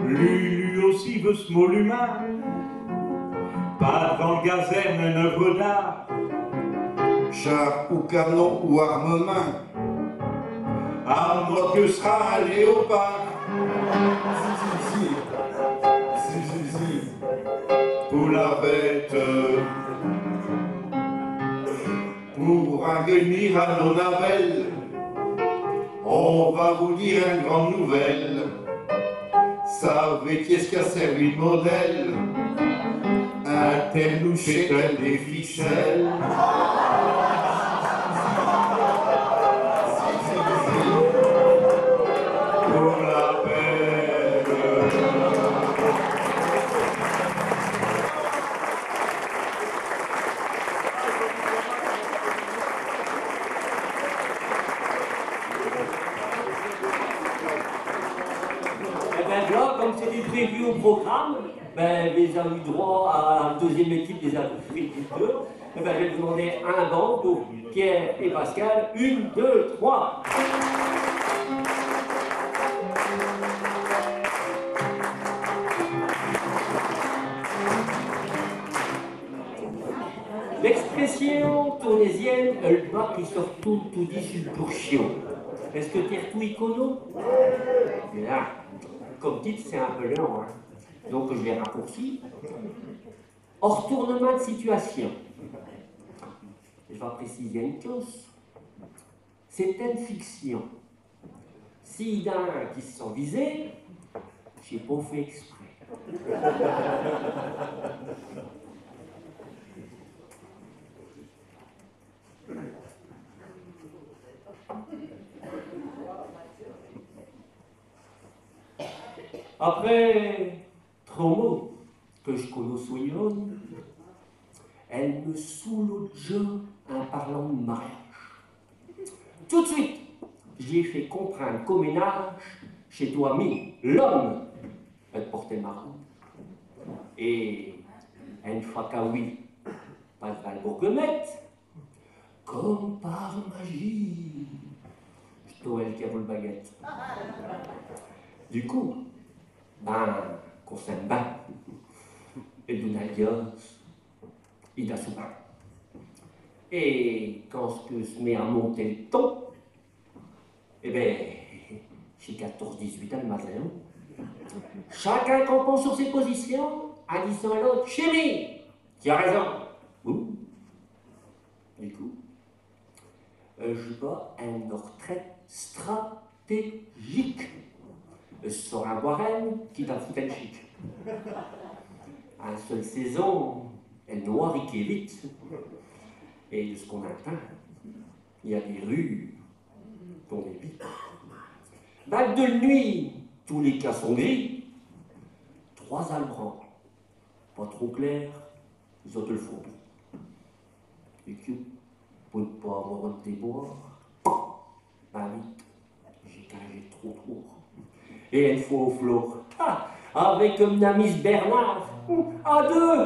Lu, lu aussi veut s'monument. Pas d'vant l'gazerne, un œuvre d'art. Char ou canon ou armement. À moins que ch'sera un léopard. Bzi, bzi, bzi. Bzi, bzi, bzi. Pour l'arête. Pour in revenir à nos navelles, on va vous dire eune grande nouvelle. Savez qui est-ce qu'a servi d'modèle ? Un tel louchet, un des ficelles. Pour la peine. Comme c'était prévu au programme, ben, vous avez eu droit à la deuxième équipe des Africains. Eh ben, je vais demander un banc pour Pierre et Pascal. Une, deux, trois. L'expression tournaisienne, el bat qui se retourne toudis su l'bourchion. Est-ce que t'es r'tou icono ? Bien. Comme titre, c'est un peu long, hein. Donc, je vais raccourcir. Retournement de situation. Je vais préciser une chose. C'est une fiction. Si d'un qui se sent visé, j'ai pas fait exprès. Après trois mots que je connais Soyon, elle me saoule déjà en parlant de mariage. Tout de suite, j'ai fait comprendre qu'au ménage, chez toi, mi, l'homme, elle portait marron. Et une fois qu'à oui, passe vers le bourgmestre, comme par magie, je dois le cavou le baguette. Du coup, ben, qu'on s'aime bien. Et d'une alliance, il a soupé. Et quand ce que se met à monter le ton, eh ben, c'est quatorze dix-huit à le matin. Chacun campant sur ses positions, en disant à l'autre, chérie, tu as raison. Ouh. Du coup, euh, je bats une retraite stratégique. Euh, sur un boirel qui t'a foutu un chic. Une seule saison, elle noirrit vite. Et de ce qu'on entend, il y a des rues qu'on évite. Bac de nuit, tous les cas sont gris. Trois albrands, pas trop clairs, ils ont le fourbi. Et que, pour ne pas avoir de déboire, bah vite, j'ai cagé trop trop. Et une fois au flore, ah, avec mon ami Bernard, à deux,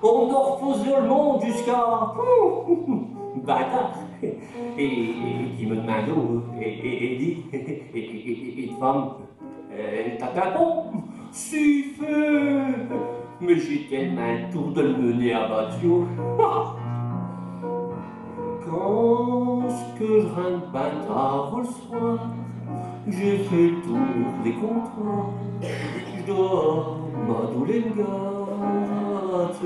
on a reposé le monde jusqu'à bâtard. Et, et qui me demande, et, et, et dit, et, et, et, et de femme, euh, t'as pas bon, si fait. Mais j'ai tellement tour de le mener à Batio. Quand ce que je rentre bâtard le soir, j'ai fait le tour des comptoirs. Je dois m'adouler le gâte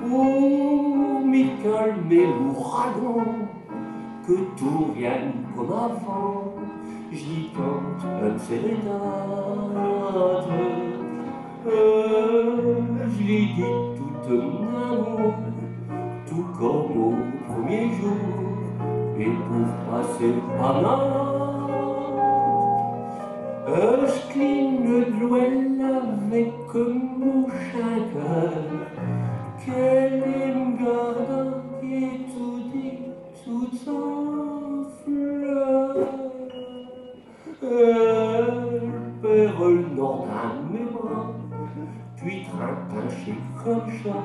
pour m'y calmer l'ouragan, que tout vienne comme avant. Je lui cante une sérénade. Euh, je lui dis tout mon amour, tout comme au premier jour, et pour passer le panade, euh, je cligne de l'ouel avec mon chanteur, qu'elle me garde et tout dit tout en fleurs. Elle perd le nord dans mes bras, puis trente ans chez comme ça,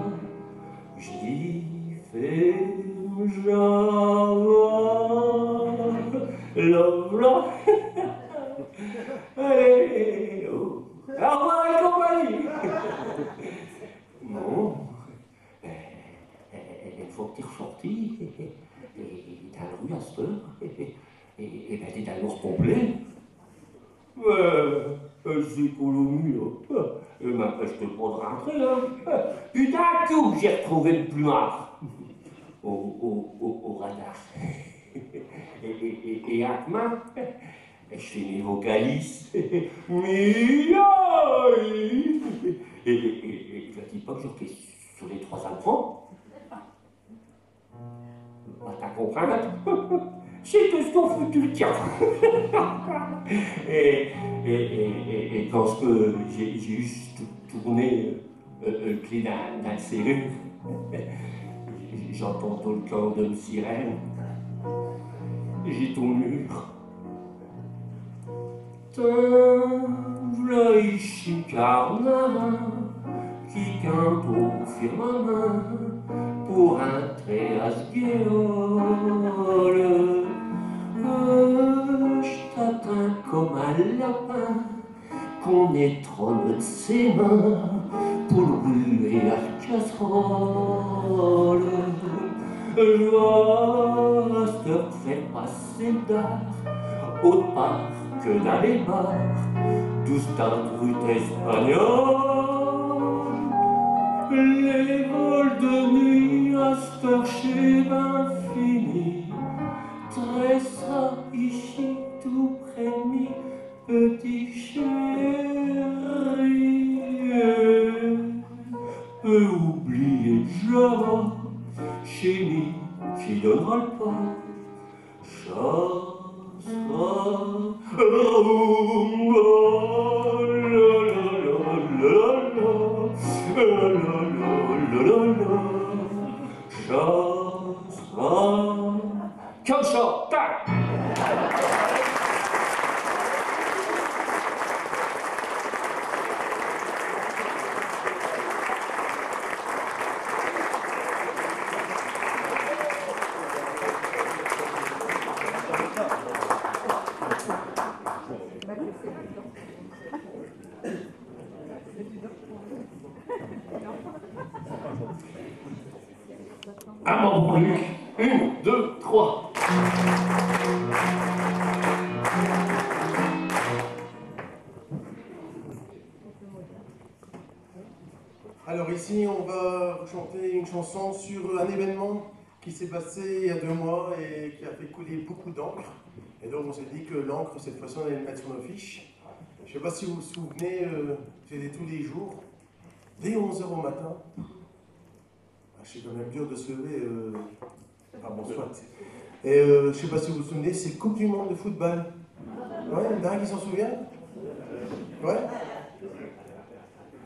je dis, fais Java, love, love. Allez, oh. Au revoir et compagnie. Bon, ben, euh, une fois que t'es ressorti, et, et, et dans la rue à cette heure, et, et, et ben, t'es dans l'ours complet. Euh, euh, c'est colonie, hein. Euh, m'empêche pas de rentrer, hein. Euh, puis d'un coup, j'ai retrouvé le plumard au, au, au, au radar. Et, et, et, et à demain, je fais mes vocalises. Miaou. Et, et, et, et, je dis pas que je fais sur les trois enfants. Bah, t'as compris, hein ? C'est tout ce qu'on fout tout le temps. Et, et, et, et, et quand ce que j'ai, j'ai juste tourné, euh, euh, le clé dans, dans le serrure, j'entends tout le cœur de me sirène. J'ai tout mûr. Tant Là ichi, carnard qui quinte au firmamint pour rintrer à s' guiole. Euh, j' t'attinds comme un lapin qu'on étronne de ses mains pour l' ruer à l' casserole. J' vas à s' heure faire passer l' dard aute part que dins les bars, d'où s' tinte rue espagnole. Les vols de nuit à s' heure ch'est bin fini, te resteras ichi tout près d' mi, petit chéri. Peux oublier d' là-bas, ch'est mi qui donn'ra l' pas. Cha sera rumba, la, la, la, la, la, la, la, la, la, la, la. Cha sera comme cha, tac. Un mot pour Luc. Une, deux, trois. Alors ici, on va chanter une chanson sur un événement qui s'est passé il y a deux mois et qui a fait couler beaucoup d'encre. Et donc on s'est dit que l'encre, cette fois-ci, on allait le mettre sur nos fiches. Je sais pas si vous vous souvenez, euh, c'était tous les jours, dès onze heures au matin. Ah, c'est quand même dur de se lever, euh, enfin bon, soit. Et, euh, je sais pas si vous vous souvenez, c'est Coupe du Monde de football. Ouais, il y en a un qui s'en souvient ? Ouais ?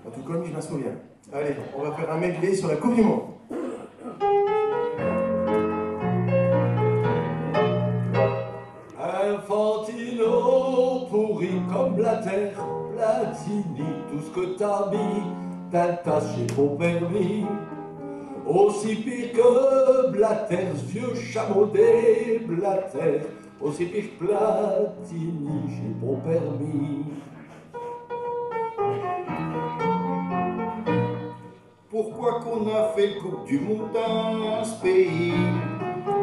En tout cas, moi, je m'en souviens. Allez, on va faire un medley sur la Coupe du Monde. Infantino, pourri comme Blatter, Platini, tout ce que t'as mis, t'as taché pour permis. Aussi pire que Blatter, ce vieux chameau des Blatter, aussi pire que Platini, j'ai pour permis. Pourquoi qu'on a fait l' Coupe du Monde dins ch' pays ?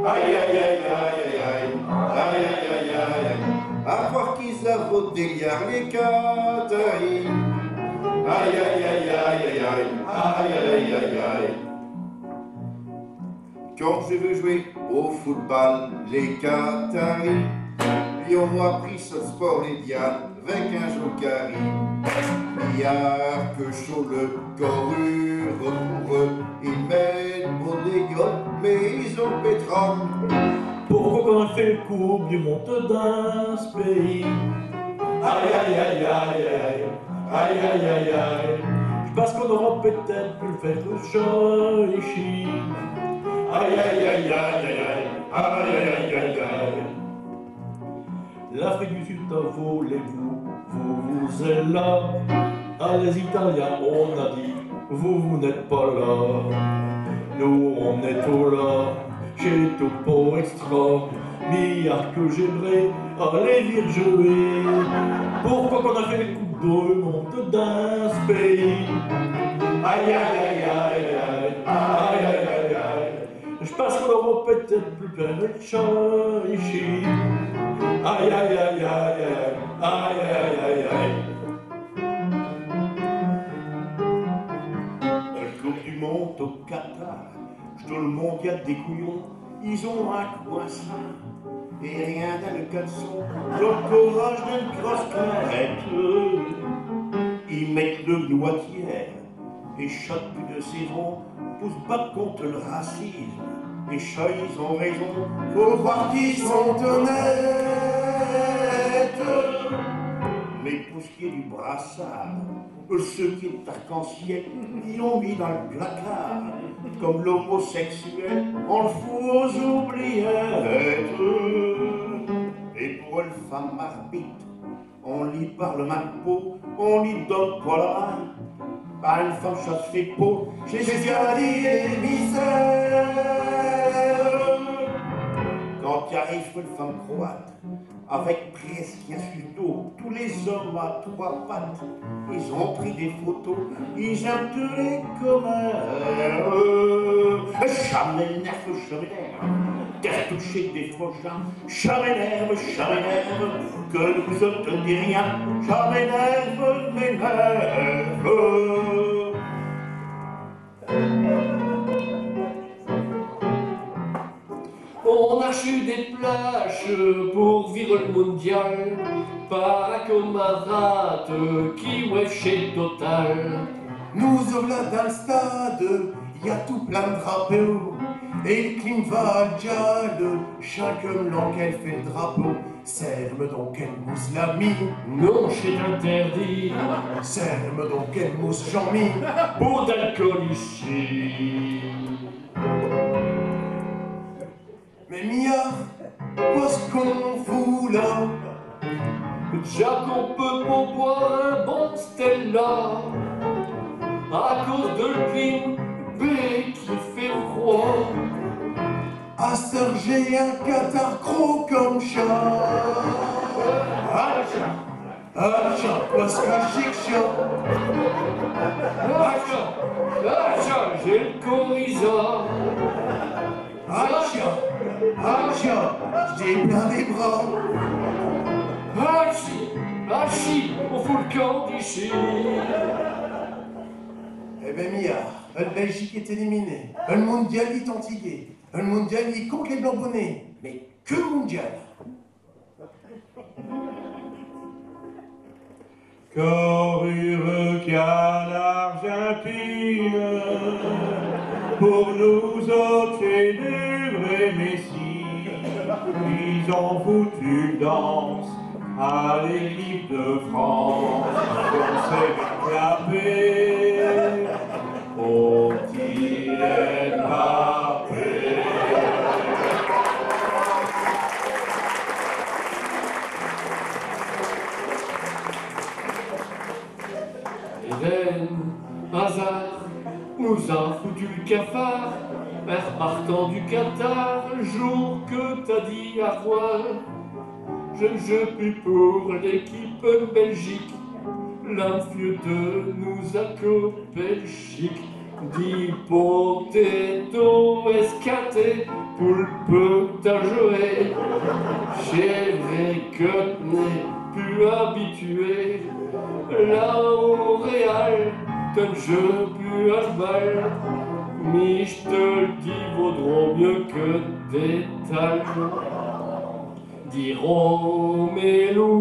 Aïe, aïe, aïe, aïe, aïe, aïe, aïe, aïe, aïe, aïe. À croire qu'i avottent des liards, les Qataris. Aïe, aïe, aïe, aïe, aïe, aïe, aïe, aïe, aïe, aïe. Quand je veux jouer au football, les Qataris, i ont appris ce sport, les dianes, avec un jeu carré. Milliards que sur le corps eux, pour eux, ils mettent pour des goals, mais ils ont le pétrole. Pourquoi qu'on a fait l' Coupe du Monde dins ch' pays ? Aïe, aïe, aïe, aïe, aïe, aïe, aïe, aïe, aïe, aïe. Parce qu'on aurait peut-être pu l' faire que cha ichi. Aïe, aïe, aïe, aïe, aïe, aïe, aïe, aïe, aïe, aïe, aïe. L'Afrique du Sud, t'as volé, vous, vous, vous êtes là. À les Italiens, on a dit, vous, vous n'êtes pas là. Nous, on est tout là. Ch'est tout pour extra. Milliards que j'aimerais aller vir jouer. Pourquoi qu'on a fait l' Coupe du Monde dins ch' pays ? Aïe, aïe, aïe, aïe, aïe, aïe, aïe, aïe, aïe. J' pinse qu'on aurait peut-être pu l' faire cha ichi. Aïe, aïe, aïe, aïe, aïe, aïe, aïe, aïe, aïe, aïe. L' Coupe du Monde au Qatar, ch'est l' Mondial des couillons, i ont un coin sain. Et rien dins l' caleçon, i ont l' courage d'eune grosse crête. I mettent l' genou à tierre, et chaque but de saison, pour s' batte conte l' racisme. Et cha, i ont raison, faut croire qu'i sont honnêtes. Mais pour ce qui est du brassard, ceux qui est arc-en-ciel, i l'ont mis dins l' placard. Comme l'homosexuel, on l' fout aux oubliettes. Et pour l' femme arbitre, On li parle même pas, on li donne pas la main. Ah, eune femme, cha s'fait pas, ch'est ce qu'a dit les misères. Quand i arrive eune femme croate, avec presque à su dos, tous les hommes à trois pattes, is ont pris des photos, is ont tenu comme un... Cha m'énerve, cha m'énerve, d'être touché des fois, cha m'énerve, cha m'énerve, que vous obtenez rien, cha m'énerve, m'énerve. On a reçu des plaches pour vir le mondial, par un camarade qui ouais chez Total. Nous voilà dans le stade, y a tout plein de drapeaux, et le clim va à le diable, chacun l'an qu'elle fait le drapeau. Serre-me donc elle mousse l'ami. Non, c'est interdit. Serre-me donc elle mousse Jean-Mi. Pas d'alcool ici. Mais Mia, qu'est-ce qu'on fout là ? Déjà qu'on peut pas boire un bon Stella à cause de l'clim, bé qu'il fait froid. À Sergé un catarrhe gros comme cha. Hacha, hacha, parce que chic cha. Hacha, hacha, j'ai le corps isa. Hacha, hacha, j'ai plein les bras. Hachi, hachi, on fout le camp d'ici. Eh ben, Mia, la Belgique est éliminée. Le mondial est antillais. Le mondial est contre les blancs bonnets. Mais que mondial ! Cor heureux qu'y a l'Argentine, pour nous autes ch'est des vrais messies. Is ont foutu l'danse à l'équipe de France. On s'est clapé. Faut-il être parfait ? Eden Hazard nous a foutu le cafard, en repartant du Qatar, le jour que t'as dit au revoir. Je ne joue plus pour l'équipe Belgique, l'homme vieux de nous a coupé le chic. Dis, potato escaté, pour le peu t'as joué. Ch'est vrai que t'es plus habitué. Là au Real, te n'joues plus à l'balle. Mais j'te l'dis, vaudrot mieux que t'étales. Dis, Romelu,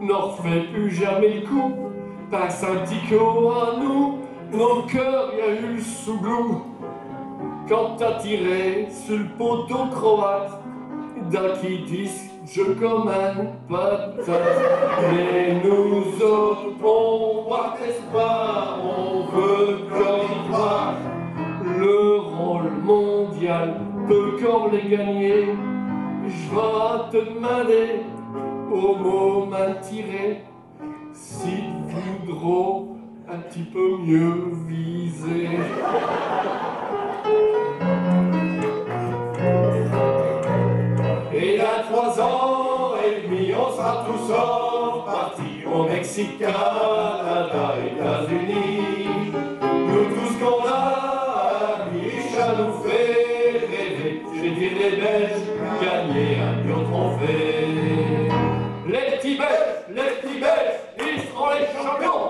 n'refais plus jamais l'coup. Passe un p'tit coup à nous, nos cœurs y a eu l'souglou. Quand t'as tiré sur l'poteau croate, Dakidis, je comme un patate. Mais nous autes, on n'perd pas, on veut cor y croire. Le rôle mondial peut cor les gagner. J'vas te d'minder au momint tiré si t'voudros un p'tit peu mieux viser. Et dins trois ans et d'mi, on s'ra tous partis au Mexique, Canada, États-Unis. Nous, tout ch'qu'on a, mi, cha nous fait rêver. Ch'est vir les Belges gagner un biau trophée. Les p'tits Belges, les p'tits Belges, is seront les champions.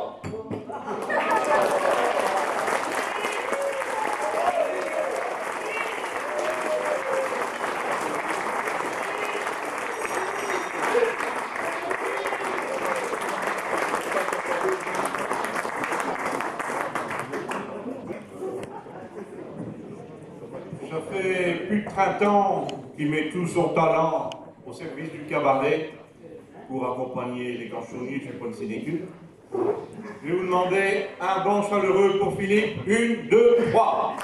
Cha fait pus d'trinte ans qu'i met tout sin talent au service du cabaret pour accompagner les canchonniers du Ponts Sénécu. J'vas vous d'minder un bond chaleureux pour Philippe. Une, deux, trois.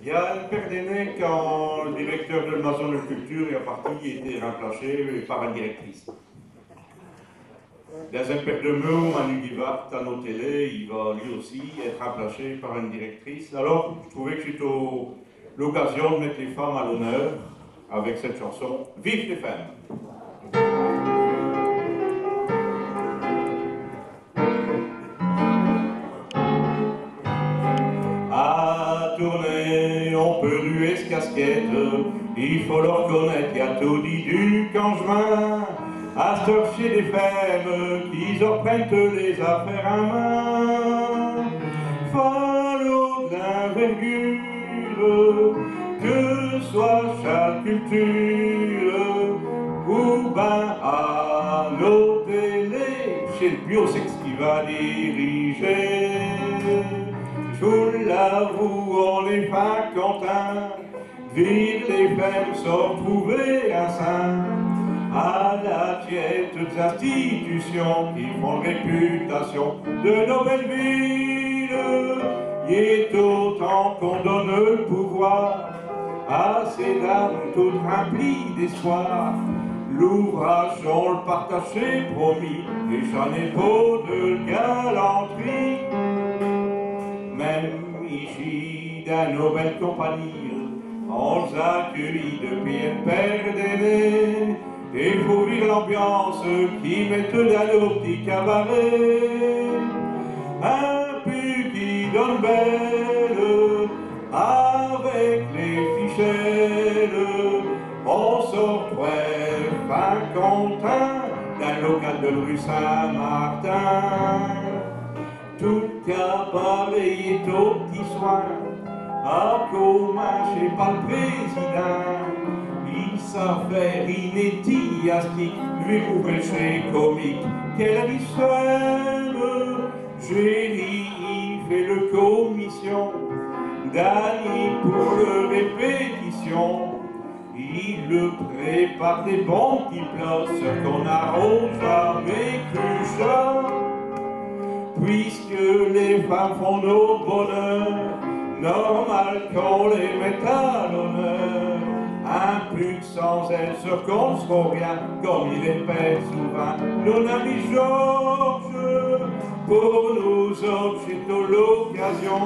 Y a eune Perdennais, quand le directeur de la maison de culture est parti, il a été remplacé par une directrice. Dins un paire de mots, Manu Guivard, à nos télés, il va lui aussi être remplacé par une directrice. Alors, je trouvais que c'était l'occasion de mettre les femmes à l'honneur avec cette chanson. Vive les femmes ! À Tournai, on peut ruer s' casquette, i faut l' reconnaîte, y a toudis du cangement. À ch't'heure, ch'est des femmes qui s'reprintent les affaires in main. Fallot d' l'invergure, que soit ch'à l' culture ou ben à nos télés, ch'est l' biosec qui va diriger. J' vous l'avoue, on est fin contints d' vir les femmes s' retrouver insintes à la tiête des institutions qui font réputation de nos belles villes. Il est temps qu'on donne le pouvoir à ces dames toutes remplies d'espoir. L'ouvrage, on l' partage, ch'est promis, et cha n'est pas de galanterie. Même ichi, dins nos belles compagnies, on les accueille depuis un paire d'années. Et faut vir l'ambiance qu'i mettent dins nos p'tits cabarets. Un pu qui donne belle avec les fichelles, on s' retrouve fin contints dins l' local de l' rue Saint-Martin. Tout l' cabaret est aux p'tits soins, à commencer par l' président. I sait faire in étiastique, lui ouvre chés comiques, qu'elle a dit seule. Géry, i fait l' commission, Dany pour l' répétition. I prépare des bons p'tits plats, ce qu'on n'arot jamais cru cha. Puisque les femmes font nos bonheurs, normal qu'on les mette à l'honneur. Un pu qu' sans elles, ce qu'on n' srot rien, comme i répète souvint nos amis Georges. Pour nous autres, ch'est l'occasion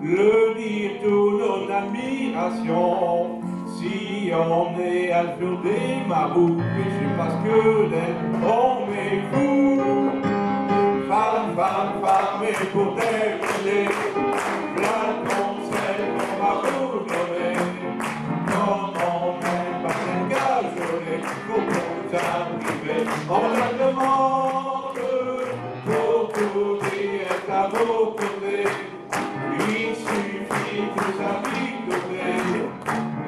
le dire toute nos admiration. Si on est à l' fleur des marous, mais ch'est parce que d'elles on est fou. Femme, femme, femme, et pour terminer, v'là l' conseil qu'on va vous donner. Quand on aime pas s'engager, faut qu'on s'arrive, on la demande. Pour tout dire, est à vos côtés. I suffit de s'arricoter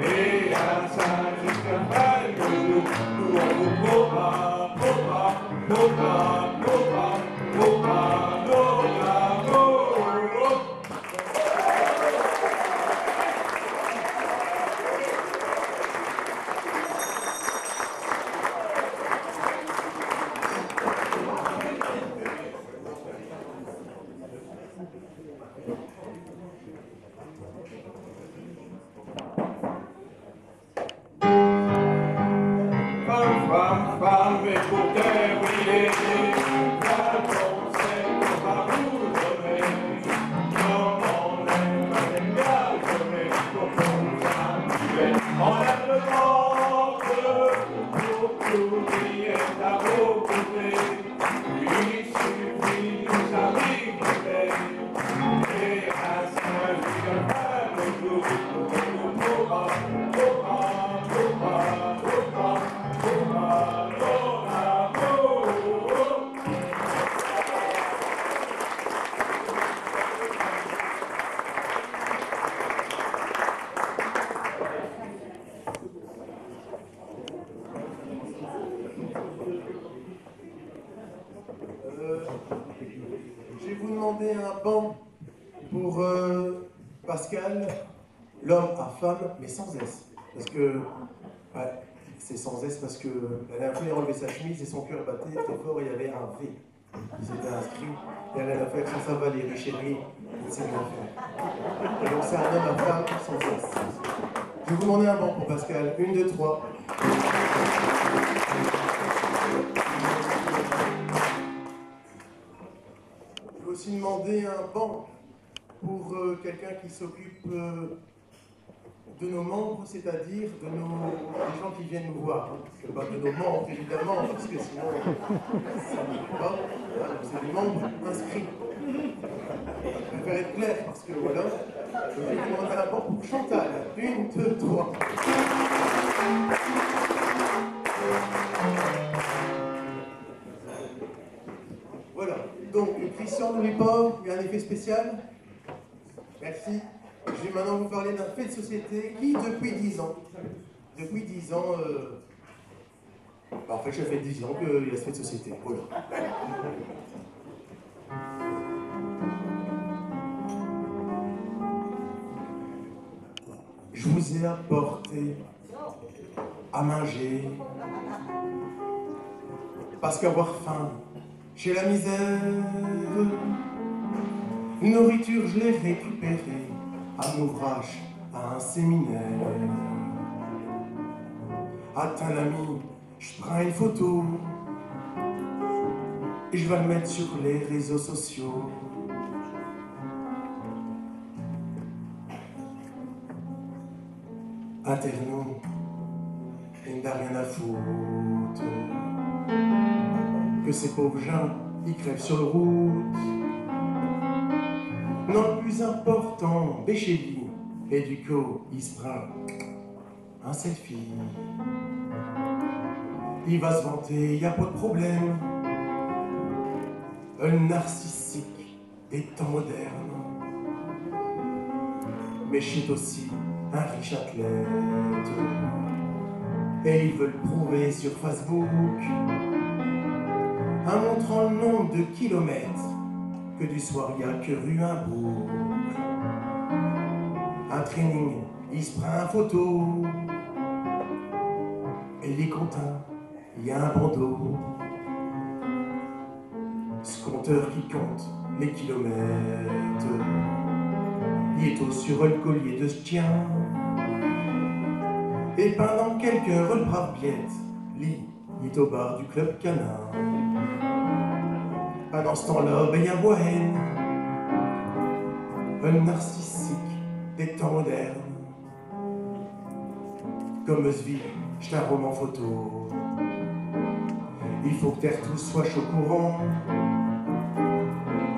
et à ça jusqu'à fin de jour, nous on vous promet, promet, promet, promet, promet nos amours. Femme, femme, femme, et pour terminer, la conseil qu'on va vous donner. Comme on aime pas les gars, on est pour qu'on s'amuse. On a le ventre pour tout dire à vos côtés. Il suffit de nous arriver. Euh, je vais vous demander un banc pour, euh, Pascal, l'homme à femme, mais sans S. Parce que, ouais, c'est sans S parce que la dernière fois, il a enlevé sa chemise et son cœur battait très fort et il y avait un V qui s'était inscrit. Et elle a fait ça, ça va aller, Richelieu, c'est bien fait. Alors c'est un homme à femme sans sexe. Je vais vous demander un banc pour Pascal. Une, deux, trois. Je vais aussi demander un banc pour euh, quelqu'un qui s'occupe euh, de nos membres, c'est-à-dire de nos, des gens qui viennent nous voir. Hein. Pas de nos membres, évidemment, parce que sinon, ça ne peut pas. Hein, c'est des membres inscrits. Je préfère être clair, parce que voilà. Je vais demander un banc pour Chantal. Une, deux, trois. Voilà. Donc, Christian, n'oublie pas, il y a un effet spécial. Merci. Je vais maintenant vous parler d'un fait de société qui, depuis dix ans, depuis dix ans, euh, bah, en fait, ça fait dix ans qu'il y a ce fait de société. Voilà. Je vous ai apporté à manger, parce qu'avoir faim, ch'est la misère. Nourriture, je l'ai récupérée à un ouvrage, à un séminaire. Attinds, l'ami, je prinds une photo et je vas le mettre sur les réseaux sociaux. Inter nous, i n'a rien à foutre que ces pauvres gins i crèvent sur l' route. Non, l' pus important, bé ch'est li, et du coup, i s' prind un selfie. I va s' vanter, y a pas d' problème. Un narcissique des temps modernes. Mais ch'est aussi un riche athlète. Et i veut l' prouver sur Facebook, in montrant l' nombre de kilomètres que du soir i a couru in boucle. In training, i s' prind in photo. Et il est contint, i a un bandeau. Ce compteur qui compte les kilomètres, il est au sur l' collier de s' tchien. Et pindant quelques heures, l' brave biête, li, il est au bar du Club Canin. Pindant ch' temps-là, bé i boit, un narcissique des temps modernes. Comme s' vie, ch'est un roman photo. I faut que tertous soient au courant.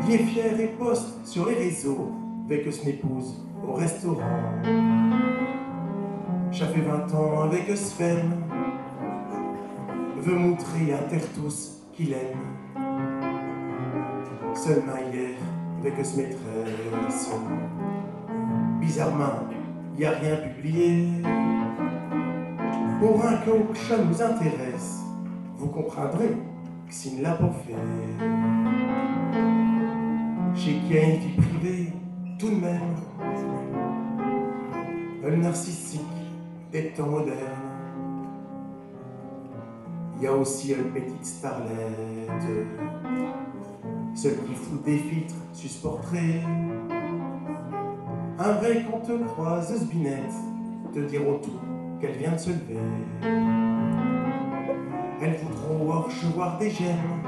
Il est fier et poste sur les réseaux avec s' épouse au restaurant. Cha fait vingt ans avec s' femme. Veut montrer à tertous qu'il aime. Seulemint hier, avec s' maîtresse, bizarremint, i a rien publié. Pour un cas que cha nous intéresse, vous comprindrez que s'i n' l'a pas fait, ch'est qu'i a une vie privée tout d' même. Un narcissique des temps modernes. I a aussi l' petite starlette, celle qui fout des filtres sur s' portrait. Un vrai, quand te croises s' binette, te diront tous qu'elle vient de se lever. Elle voudront recevoir des j'aime.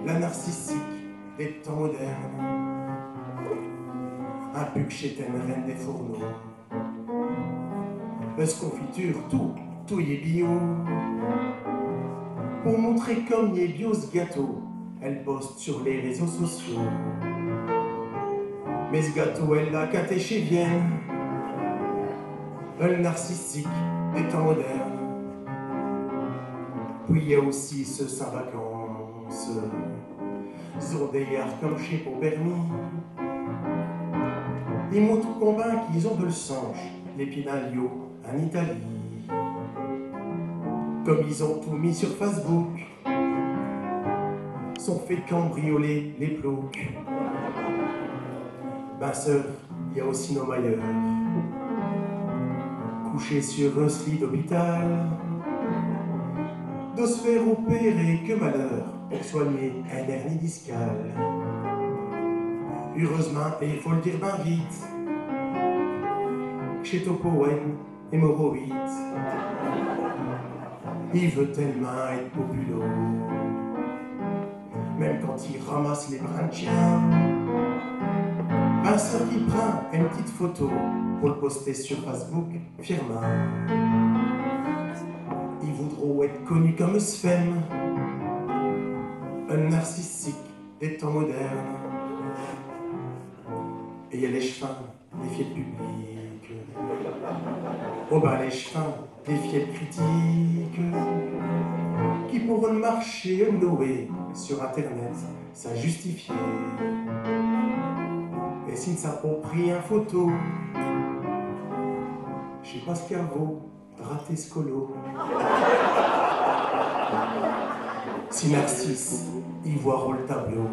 La narcissique des temps modernes. Un puc chez une reine des fourneaux. S' confiture, tout, tout y est bio. Pour montrer comme y est bio s' gâteau, elle poste sur les réseaux sociaux. Mais s' gâteau, elle l'a caté chez Vienne. Un narcissique des temps modernes. Puis y a aussi ceux sans vacances. Z'ont des yards comme ch'est pas permis. I montrent combien qu'is ont de l' chanche, les pieds dins l'iau in Italie. Comme is ont tout mis sur Facebook, s'ont fait cambrioler les ploucs. Bin sûr, y a aussi nos mailleurs, couchés sur un lit d'hôpital, de s' faire opérer, que malheur, pour soigner un hernie discale. Heureus'mint, et i faut l'dire bin vite, qu'ch'est au poème hémorroïde. I veut tell'mint ête populaud, même quand i ramasse les brins d'chien. Bin seûr qu'i prind eune tiote photo pour l'poster sur Facebook, fièrmint. I voudrot ête connu comme Sven, un narcissique des temps modernes. Et i a les ch'fins des fiers publics. Oh bin, les ch'fins des fiers critiques, qui pourront marcher un Noé sur Internet, s'justifier. Et s'i n's'a pos pris in photo, j'sais pas ch'qu'i vaut rater ch'colo. Si Narcisse i voit l'tableau,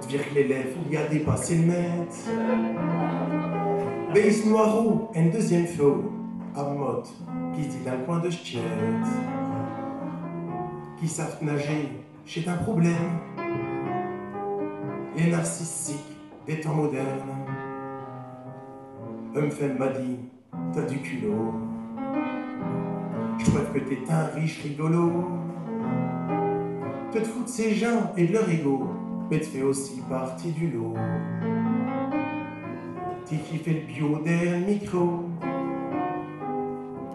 d'vir que l'élève i a dépassé l'maîte, bin i s'noierot eune deuxième fos, à mode qu'i s'dit dins l'coin de s'tiête. Qui sav'tent nager, ch'est un problème. Les narcissiques des temps modernes. Eune femme m'a dit : « T'as du culot. J'trouve que t'es un riche rigolo. Te t'fous d'chés gins et d'leur égo, mais t'fais aussi partie du lot. Ti qui fais l'biau derrière l'micro,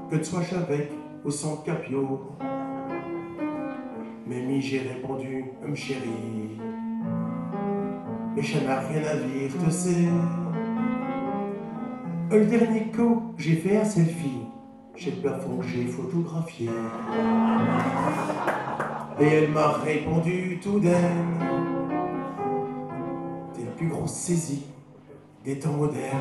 que t'soies avec ou sans capiau. » Mais mi j'ai répondu : « M'chérie, mais cha n'a rien à vir, te sais. L'dernier cop qu'j'ai fait un selfie, ch'est l'plafond qu'j'ai photographié. » Et elle m'a répondu tout dingue : « T'es l'pus grosse saisie des temps modernes. »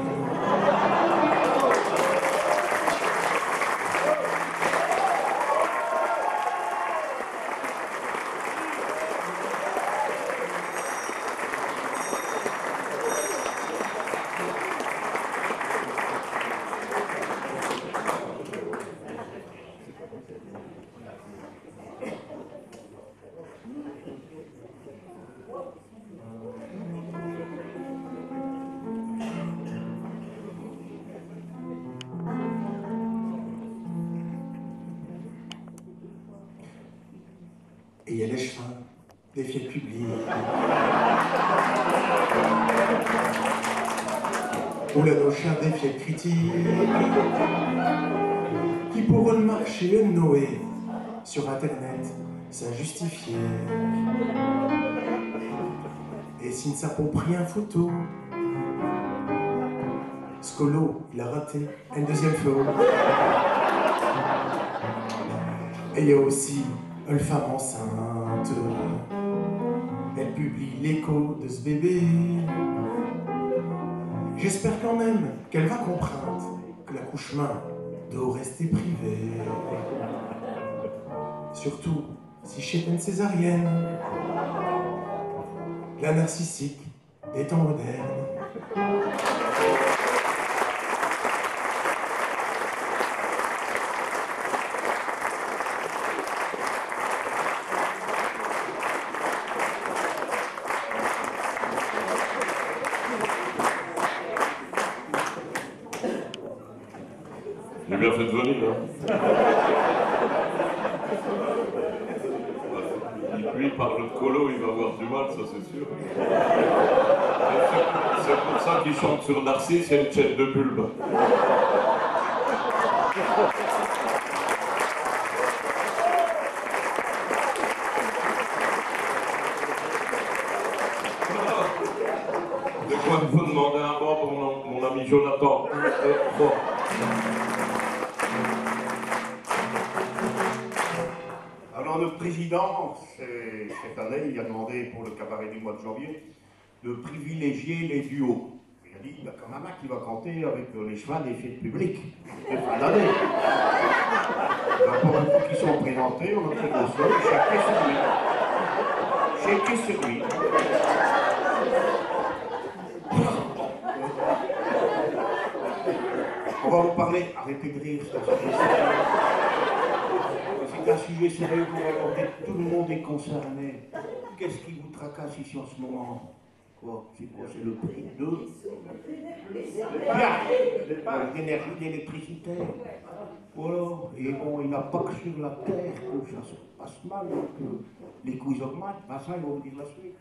Et i a les ch'fins des fiers publics. Ou là nos ch'fins des fiers critiques, qui pourront marcher un Noé sur Internet, s'justifier. Et s'i n's'a pos pris in photo, ch'colo, il a raté eune deuxième fos. Et i a aussi l'femme enceinte. Elle publie l'écho de s'bébé. J'espère quand même qu'elle va comprinde que l'accouch'mint dot rester privé. Surtout si ch'est eune césarienne. La narcissique des temps modernes. J'ai bien fait de venir, hein. Lui, parle de colo, il va avoir du mal, ça c'est sûr. C'est, c'est pour ça qu'il chante sur Narcisse et une chaîne de pub. De quoi il faut demander un bras pour mon, mon ami Jonathan. Un, deux, trois. Alors, le président, c'est, cette année, il a demandé pour le cabaret du mois de janvier de privilégier les duos. Il a dit, il y a quand même un qui va canter avec, euh, les ch'fins des fiers publics. C'est fin d'année. Ben, pour un coup qu'ils sont présentés, on a fait un seul, chacun sur lui. Chacun sur lui. On va vous parler, arrêtez de rire, c'est un sujet sérieux. C'est un sujet sérieux qu'on va aborder, tout le monde est concerné. Qu'est-ce qui vous tracasse ici en ce moment ? Quoi, c'est quoi, c'est le prix de... Bien, l'énergie, l'électricité. Voilà. Et bon, i n'a pas que sur la terre que cha se passe mal, que les coûts augmentent, ben cha, i va vous dire la suite.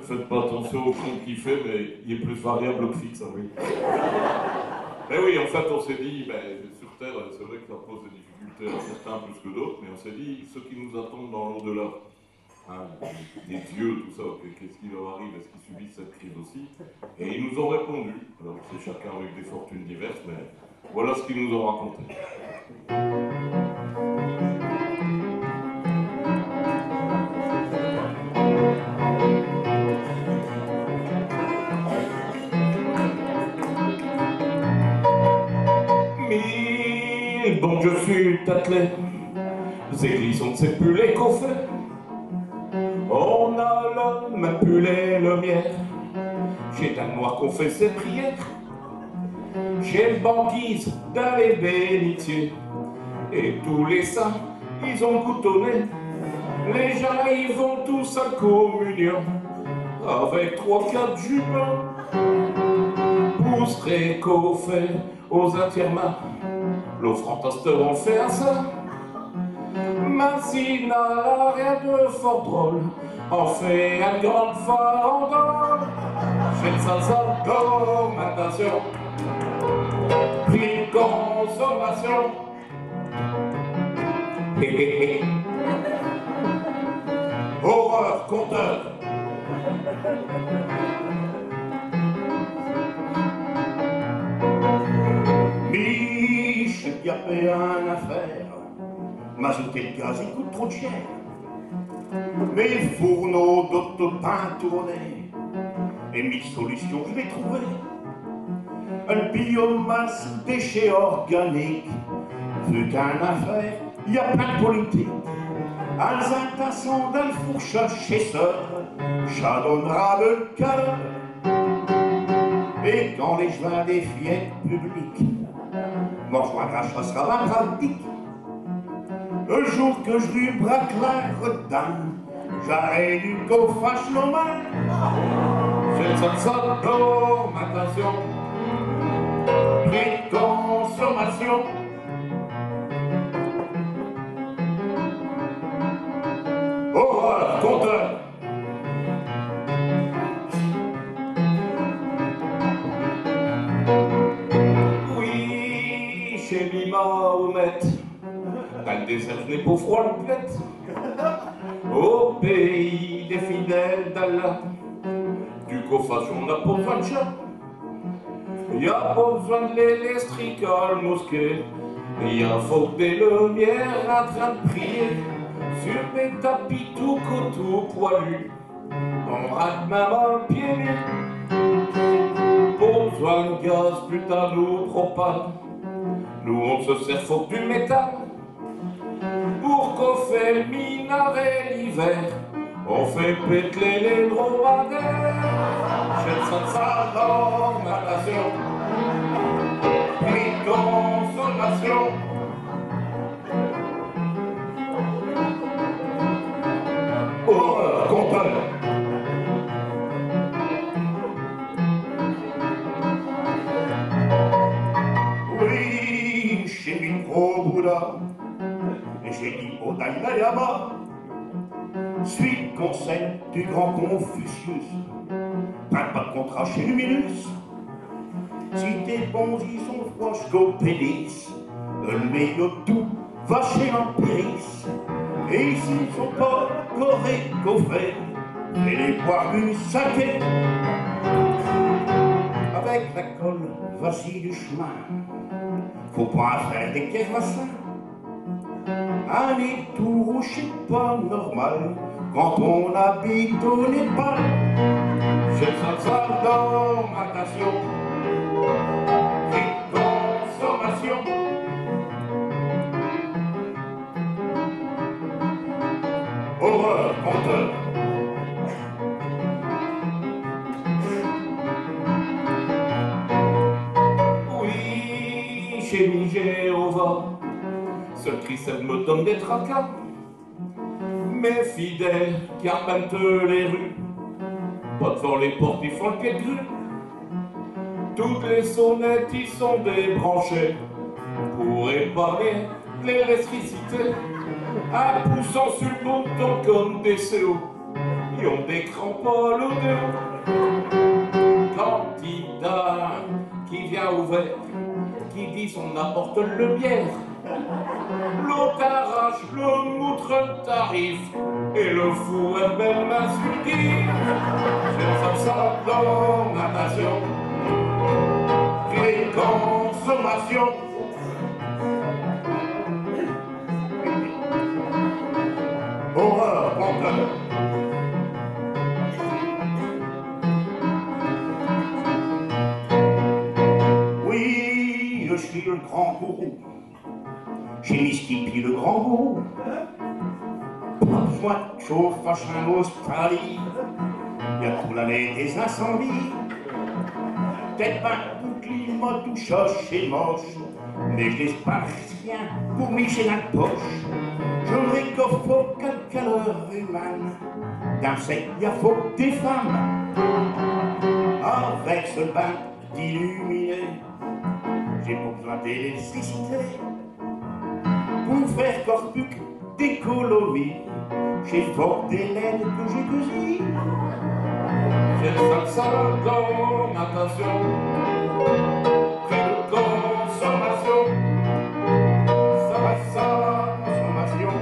Faites pas attention au compte qu'il fait, mais il est plus variable que fixe, hein, oui. Mais oui, en fait, on s'est dit, ben, sur Terre, c'est vrai que ça pose des difficultés à certains plus que d'autres, mais on s'est dit, ceux qui nous attendent dans l'au-delà, hein, les dieux, tout ça, que- qu'est-ce qui leur arrive, est-ce qu'ils subissent cette crise aussi ? Et ils nous ont répondu. Alors, c'est chacun avec des fortunes diverses, mais voilà ce qu'ils nous ont raconté. Mille, bon, je sus attelé, chés glissons, ch'est pus les coffets. On n'allume pus les lumières. Ch'est dins l'noir qu'on fait ses prières. Ch'est banquise dins les bénitiers. Et tous les saints, ils ont goutonné. Les gins, ils vont tous à communion avec trois, quatre jupons. Pour s'récauffer aux interments, l'offrande à ch't heure on fait à cha. Mais si n'a rien de fort drôle, on fait eune grande farandole. Ch'est cha, cha, l'augmentation, prix de consommation. Hé, hé, hé. Horreur, conteur. Mich, j'ai bien fait eune affaire. Mazout et gaz, i coûtent trop cher. Mes fourneaux doivent tout le temps tourner. Et mi solution, j'vas trouver. El biomasse, déchets organiques, fut eune affaire, y a plein d'politique. Eune intassant dins l'fourche à ch'ti, cha donnera del caleur. Et quand les gins des fiêtes publiques, m'in j'vindrai, cha s'ra bin pratique. El jour que j'rus braque là-d'dins, j'aré du qu'o fache nos mains. Ch'est cha, cha, l'augmentation, prix de consommation. Horreur, conteur. Oui, ch'est mi, Mahomet. Dins l'désert, j'n'ai pos froid, l'bête. Au pays des fidèles d'Allah, du qu'o fache, on n'a pos b'soin d'cha. Y a pos b'soin d'l'électrique à l'mosquée. Y a foc des lumières in train d'prier. Sur mes tapis tout cotous poilus, on rate même à pieds nus. Pos b'soin d'gaz butane ou propane. Nous, on s'sert foc du méthane. Pour qu'o fait l'minaret l'hiver, on fait péter les dromadaires. Ch'est cha, cha, l'augmentation, prix de consommation. Horreur, conteur. Oui, ch'est mi, gros Bouddha. Et j'ai dit au Dalai Lama, suis l'conseil du grand Confucius, prinds pas d'contrat chez Luminus. Si tes bons, is ont froid jusqu'au pénis, el meilleur d'tout va chez l'Empiriste. Et s'is ont pas coré coffret, fais-les boire du saké. Avec la colle, voici du chemin. Faut pas faire des kervassins. Un étour où ch'est pas normal quand on habite au Népal. Ch'est cha, cha, l'augmentation, prix de consommation. Horreur, conteur. Oui, ch'est mi, Jéhovah, seul tricep me donne des tracas. Mes fidèles qui arpentent les rues, pas devant les portes, i font l' piède grue. Toutes les sonnettes i sont débranchées. Pour épargner l'électricité, in poussant sur l' bouton comme des C O, i ont des crampons à l'odeur. Quand i d'a un qui vient au verre, qui dit : « On apporte l' bière », l'aute arrache l' moutre tarif et l' fout in belle main sur l' guide. J'ai ça, ça dans ma passion, prix de consommation. Horreur, pantin. Oui, je suis le grand gourou. J'ai mis skippy le grand gourou. Pas besoin d' chauffage in Australie. Y a pour l'année des incendies. Peut-être ben que le climat tout ça, c'est moche, mais j'espère rien pour micher dans l' poche. Je réchauffe aucune chaleur humaine. Dans l' sec, y a faut des femmes. Avec ce bain d'illuminés, j'ai pas besoin d'électricité pour faire corpuc d'écologie. J'ai fort des laides que j'ai cueillies. J'ai ça, ça dans ma passion, prix de consommation. Ça, ça, consommation,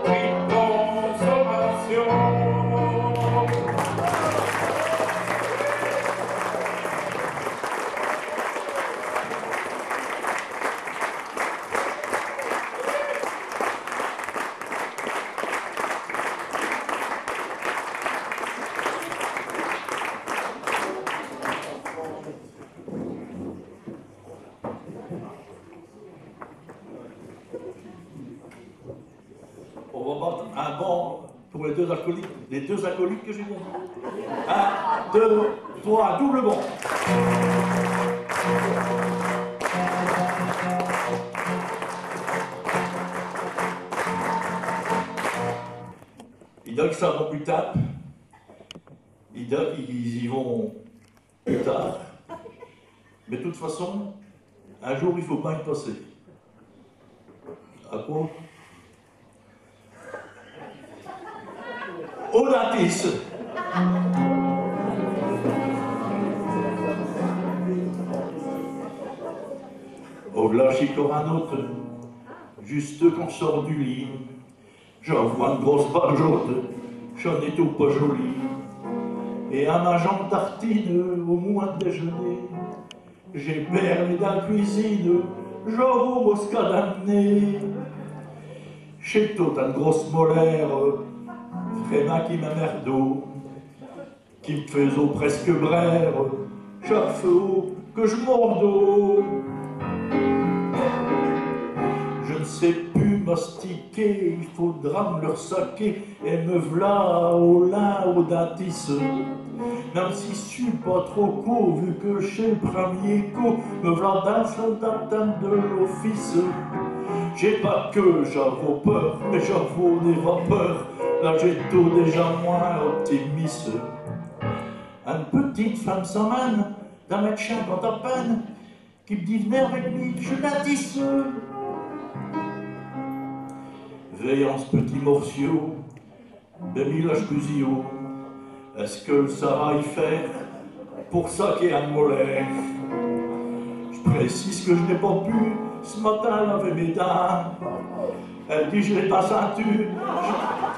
prix de consommation. On va battre un bon pour les deux acolytes, les deux acolytes que j'ai dit. Un, deux, trois, double bon. I dit que ça va plus tard. I dit qu'ils y vont plus tard. Mais de toute façon, un jour, i faut bien y passer. À quoi ? Au dentiste. Au v'là, ch'est cor un aute, juste qu'on sort du lit. J'in vos eune grosse barjotte, cha n'est tout pas joli. Et in mingeant eune tartine au moins déjeuner, j'ai permis dins l' cuisine, j'in vos mosqué dins l' nez. Ch'étot eune grosse molaire, vraimint qui m'emmerdot, qui m' faijot presque braire chaque fos que j' mordot. Je n' sais pus mastiquer, i faudra m' l'ersaquer, et me v'là au lin au dentisse. Même si j' sus pas trop cot, vu que ch'est l' premier cop, me v'là dins l' salle d'attente de l'office. Ch'est pas que j'in vos peur, mais j'in vos des vapeurs, là j'étos déjà moins optimisse. Eune petite fin d' semaine, d'un médechin quand à peine, qui m' dit : « V'nez avec mi, j' sus dentisse. » Veyant ch' petit morciau, bé mi là j' cuisio : « Est-ce qu'elle sara y faire pour saquer eune molaire ? » J' précise que j' n'ai pas pu ch' matin laver mes dints. Elle dit : « Je l'ai pas sintu, j',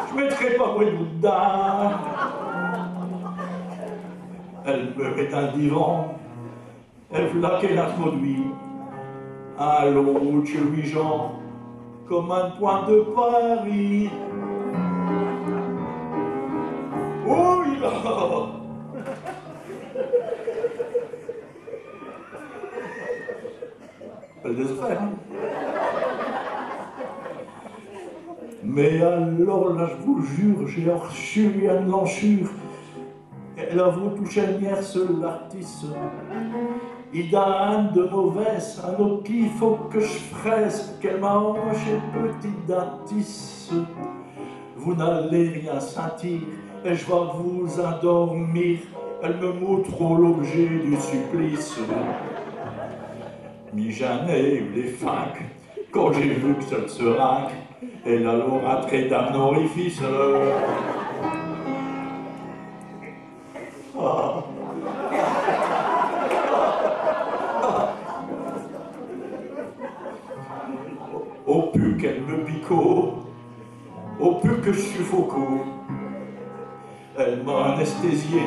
j' mettrai pas mes doigts d'dins. » Elle me met dins l' divan, et v'là qu'elle introduit un long chirurgien comme un point de pari. Oui, là. Belle des affaires, hein ? Mais alors, là, j' vous jure, j'ai erchu eune lanchure. Elle avot touché l' nerf, l'artisse. I d'a eune de mauvaises, un aute qu'i faut que j' fraisse, qu'elle m'a arraché l' petit dentisse. Vous n'allez rien sentir, et je vas vous endormir. Elle me montre l'objet du supplice. Mi j'in ai eu les faques quand j'ai vu que c'te seringue, elle allot rintrer dins m'n orifice. Ah. Oh, pus qu'elle me picot, oh, pus que j'sus faucot. Elle m'a anesthésié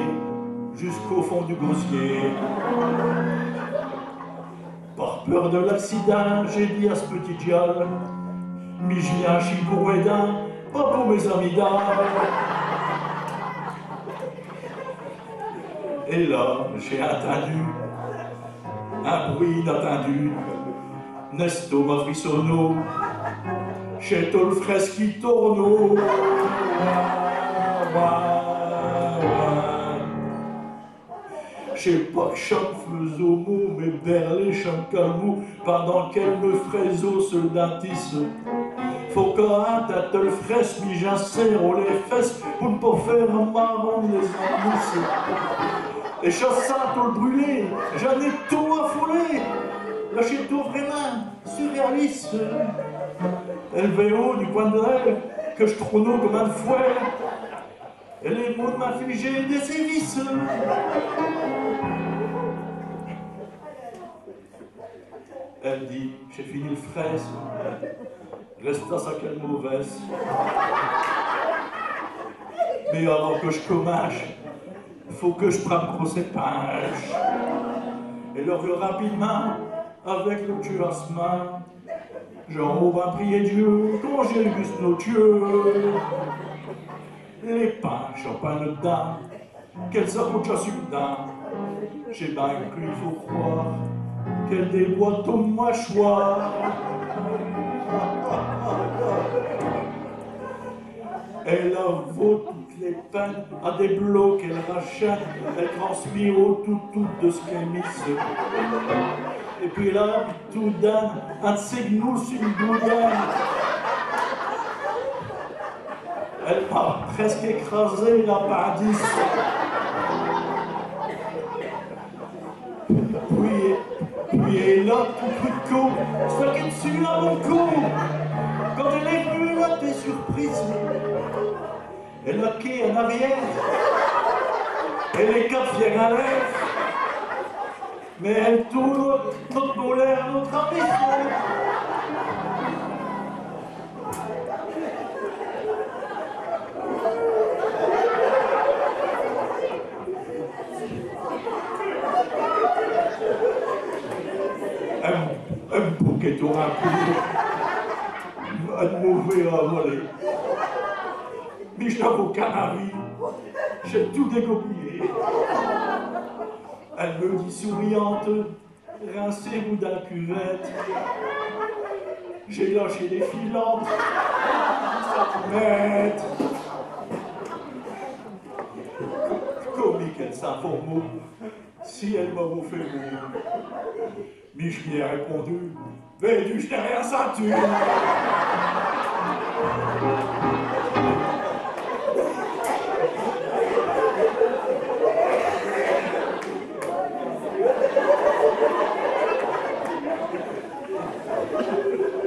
jusqu'au fond du gosier. Par peur de l'accidint, j'ai dit à ch'petit dialle : « Mi j'viens chi pour ed dins, pas pour mes amygdales. » Et là, j'ai intindu un bruit inattindu. N'estomac frissonnot, ch'étot l'fraisse qui tournot. Ouah, ouah, ouah. J'sais pas qu'cha m'faisot mau, mais berlé, cha m'calmot pindant qu'elle me fraisot su l'dentisse. Faut qu'à intindu l'fraisse, mi j'in serre les fesses pour n'pas faire marronner les indices. Et cha sint tout l'brûlé, j'in étos tout affolé. Là, ch'étot vraimint surréaliste. Elle veyot du coin d'eux que j'tronnos comme un fouet. Et les mots m'infligeaient des sévices. Elle dit : « J'ai fini l'fraisse. Reste à ça qu'elle mauvaise. Mais avant que j'comminche, faut que j'prenne grosse épinche. » Et là, rapidemint, avec l'cueille à s'main, j'in ai prié Dieu quand j'ai vu ch'not queue. L'épinche in plein d'dins, qu'elle s'accroche à s'dins. J'ai bin cru, faut croire, qu'elle déboîte aux mâchoires. Elle avot toutes les peines à des blocs, elle rachète, elle transpire au tout, tout de s'quémisse. Et pis là, tout d'un, un signe nous une boudaine. Elle m'a presque écrasé l'appendice. Pis, pis là, tout d'un coup, ça qui dessus là, mon cou. Quand elle est venue, là, t'es surprise. Elle a quai en arrière. Et les quatre fiers en l'air. Mais elle tourne, notre molaire, notre ami. Un, un bouquet au rempli, un mauvais à voler. Mi j'n'avos qu'un avis, j'ai tout dégoupillé. Elle me dit souriante : « Rincez-vous dins l'cuvette. » J'ai lâché les filantes, ça t'mette. Comique, elle s'informe si elle m'avot fait mourir. Mi j'lui ai répondu : « Bé Diu, j'n'ai rien sintu. »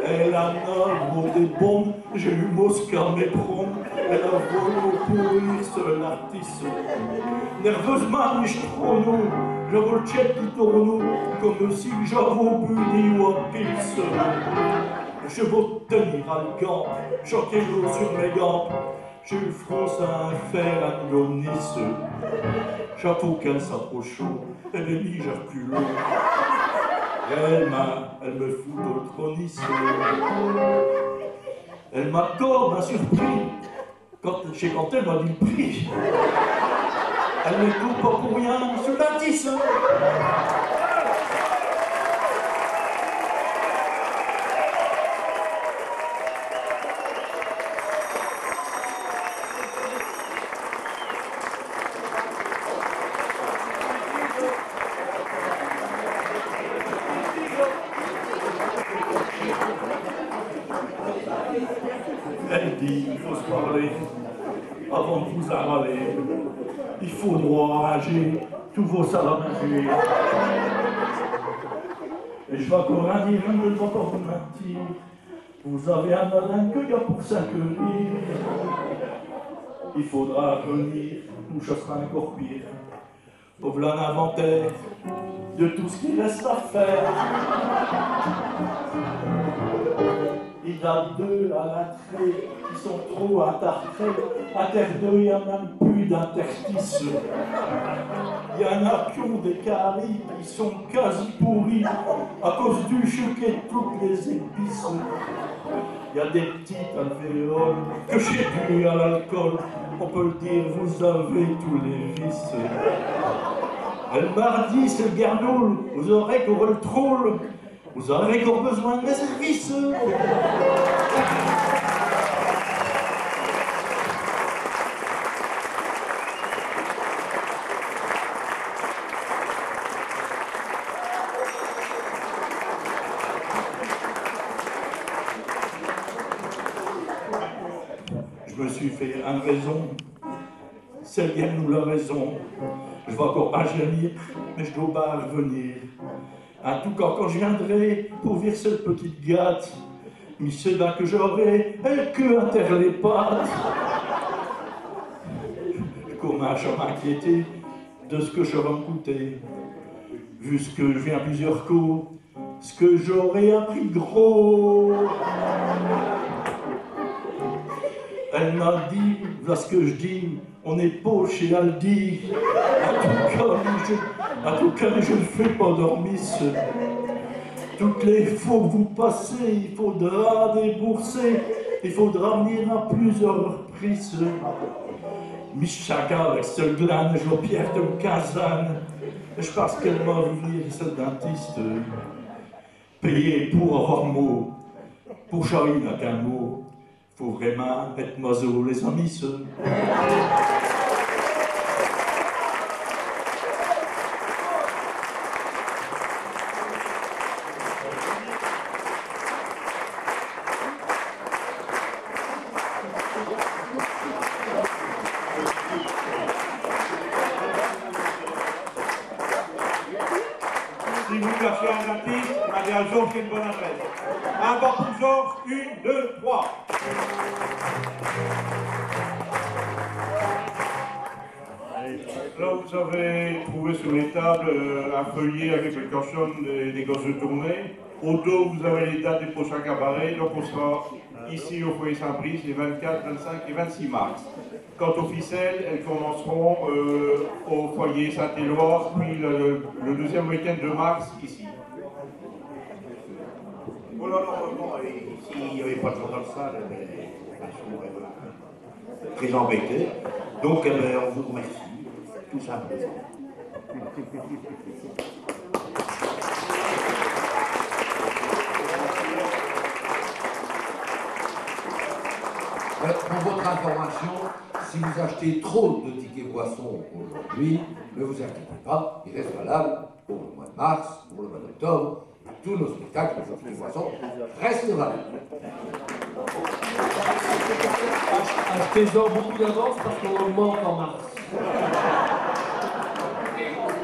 Elle in avot des bombes, j'ai eu mosque à mes promes, elle avot pourri sur l'artiste. Nerveusement, mi j'tronnos, j'avos l'tiête qui tournot, comme si j'avos bu dix Pils. J'vos tenir à l'gambe, choquer l'eau sur mes gambes, j'ai eu froid à faire un Dionys. J'avos qu'elle s'approchot, et mi j'arcullos. Elle m'a, elle me foutot l'tronis. Elle m'a cor bin surpris. Quand, ch'est quand elle m'a dit l'prix. Elle n'étot pas pour rien sur la dix, hein. Elle dit : « Faut s'parler. » Avant de vous avaler, i faudra ranger tous vos salles à manger. Et j' vas cor rien dire, je n' vas pas vous mintir. Vous avez un malin que y a pour cinq livres. I faudra revenir, tout cha s'ra incore pire. V'là un inventaire de tout ch' qui reste à faire. I n'a deux à l'entrée qui sont trop intartrés. À terre deux, i n'a même pus d'interstice. I n'a qu'ont des carrés qui sont quasi pourris à cause du chouquet de toutes les épices. I n'a des p'tites alvéoles que ch'est bu à l'alcool. On peut l' dire, vous avez tous les vices. El mardi, ch'est l' guernoule, vous arez cor el troule, vous arez cor besoin d' mes services. Je me suis fait eune raison. Ch'est bien, vous avez raison. Je vas cor pas gémir, mais je dois pas revenir. En tout cas, quand je viendrai pour vir chelle petite gate, mi sez bien que j'aurai el queue inter les pattes. Je commenche à m'inquiéter de ce que ça va me coûter. Vu ce que je viens plusieurs coups, ce que j'aurai appris gros. Elle m'a dit, voilà ce que je dis, on n'est pas chez Aldi. En tout cas, je, en tout cas, je ne fais pas dormir ce. Toutes les fois que vous passez, il faudra débourser, il faudra venir à plusieurs reprises. Mi chaque avec ce gland, je pierde une quinzaine. Je pense qu'elle m'a vu venir, ce dentiste. Payer pour avoir mot, pour Charlie n'a qu'un mot. Faut vraiment être maso, les amis, ce. Si vous cherchez un artiste, allez à Georges, c'est une bonne adresse. Un bas pour Georges, une, deux, trois. Là, vous avez trouvé sur les tables, euh, un feuillet avec le caution des, des gosses de tournée. Au dos, vous avez les dates des prochains cabarets. Donc, on sera ici au foyer Saint-Brice les vingt-quatre, vingt-cinq et vingt-six mars. Quant aux ficelles, elles commenceront, euh, au foyer Saint-Éloi, puis le, le deuxième week-end de mars ici. Oh là là, non, et s'il n'y avait pas de gens dans la salle, eh ben, ben, on serait, voilà, très embêtés. Donc, eh ben, on vous remercie, tout simplement. Euh, pour votre information, si vous achetez trop de tickets boissons aujourd'hui, ne vous inquiétez pas, ils restent valables pour le mois de mars, pour le mois d'octobre. Tous nos spectacles, les tickets boissons, restent valables. Achetez-en beaucoup d'avance parce qu'on en manque en mars.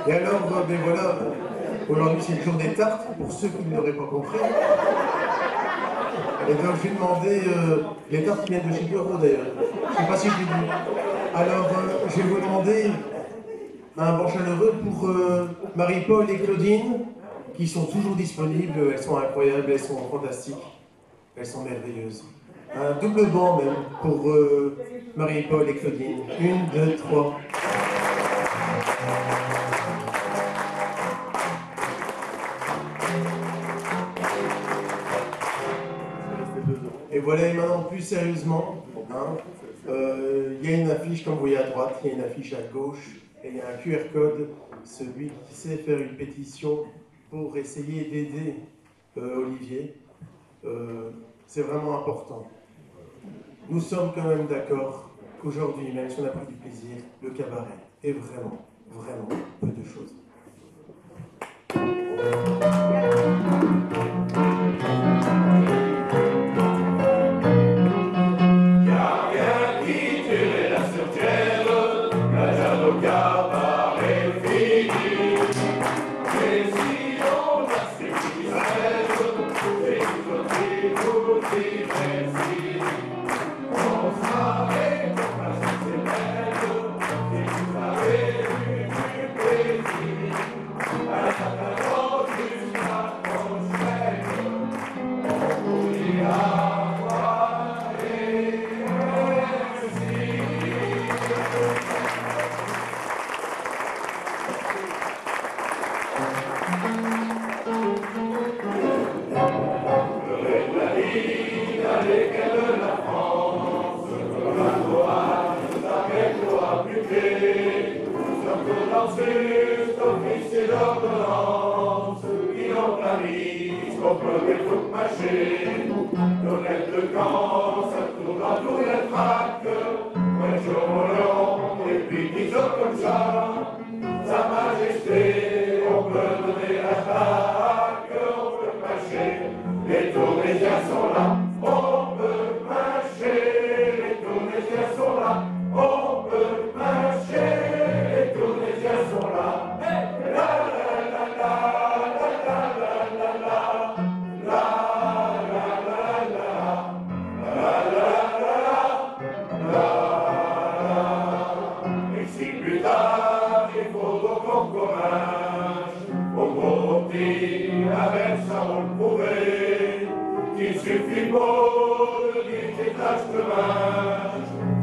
Et alors, euh, ben voilà, aujourd'hui c'est le jour des tartes, pour ceux qui ne l'auraient pas compris. Et donc j'ai demandé, euh, les tartes qui viennent de chez Bureau d'ailleurs. Je sais pas si je l'ai dit. Alors, euh, je vais vous demander un bon chaleureux pour, euh, Marie-Paul et Claudine, qui sont toujours disponibles, elles sont incroyables, elles sont fantastiques. Elles sont merveilleuses. Un double bon même pour, euh, Marie-Paul et Claudine. Une, deux, trois. Et voilà, et maintenant, plus sérieusement, hein, euh, il y a une affiche, comme vous voyez à droite, il y a une affiche à gauche, et il y a un Q R code. Celui qui sait faire une pétition pour essayer d'aider euh, Olivier, euh, c'est vraiment important. Nous sommes quand même d'accord qu'aujourd'hui, même si on a pris du plaisir, le cabaret est vraiment, vraiment peu de choses. Comprenez toute machine, tout net de camp, ça tourne dans tous les tracts. Moi, je m'en et puis qui sort comme ça. Sa Majesté, on peut donner la traque, on peut marcher, les Tournaisiens sont là, on peut marcher, les Tournaisiens sont là, on peut marcher, les Tournaisiens sont là. Hey! La, la, la, la, la, la, la, la, la. La, la, la, la, la, la, la, la, la. Et si plus tard il faut qu'on commence, au gros petit, avec ça on le prouvait, qu'il suffit pas de dire qu'il lâche demain.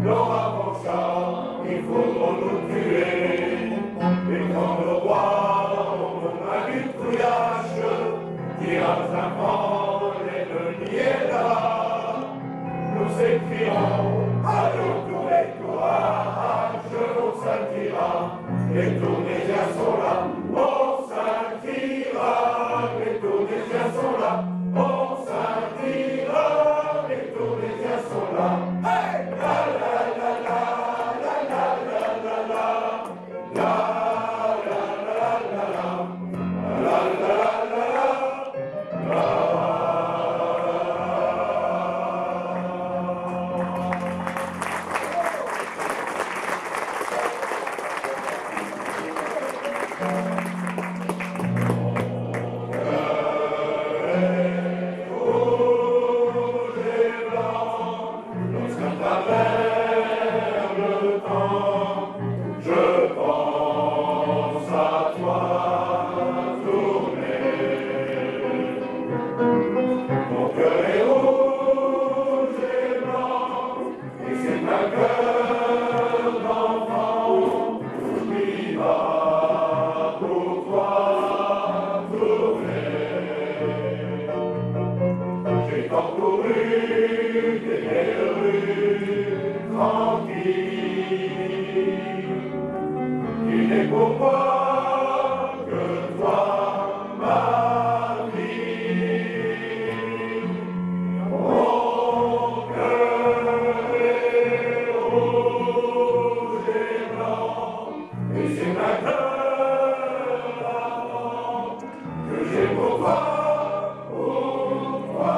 Non, avant ça, il faudra nous tuer. Et quand le roi, au moment du couillage, dira aux enfants, les deux niais là, nous écrions, allons tous les courage, on sentira, les Tournaisiens sont là, on sentira, les Tournaisiens sont là, on sentira, les Tournaisiens sont là. Hey! La, la, la, la, la, la, la, la, la. Lorsqu'à travers le temps, je pense à toi tourner. Mon cœur est rouge et blanc, et c'est un cœur d'enfant qui bat pour toi tourner. J'ai tant couru des belles rues tranquilles, il n'est pour moi que toi, ma vie. Mon cœur est rouge et blanc, et c'est un cœur d'enfant que j'ai pour toi, pour toi.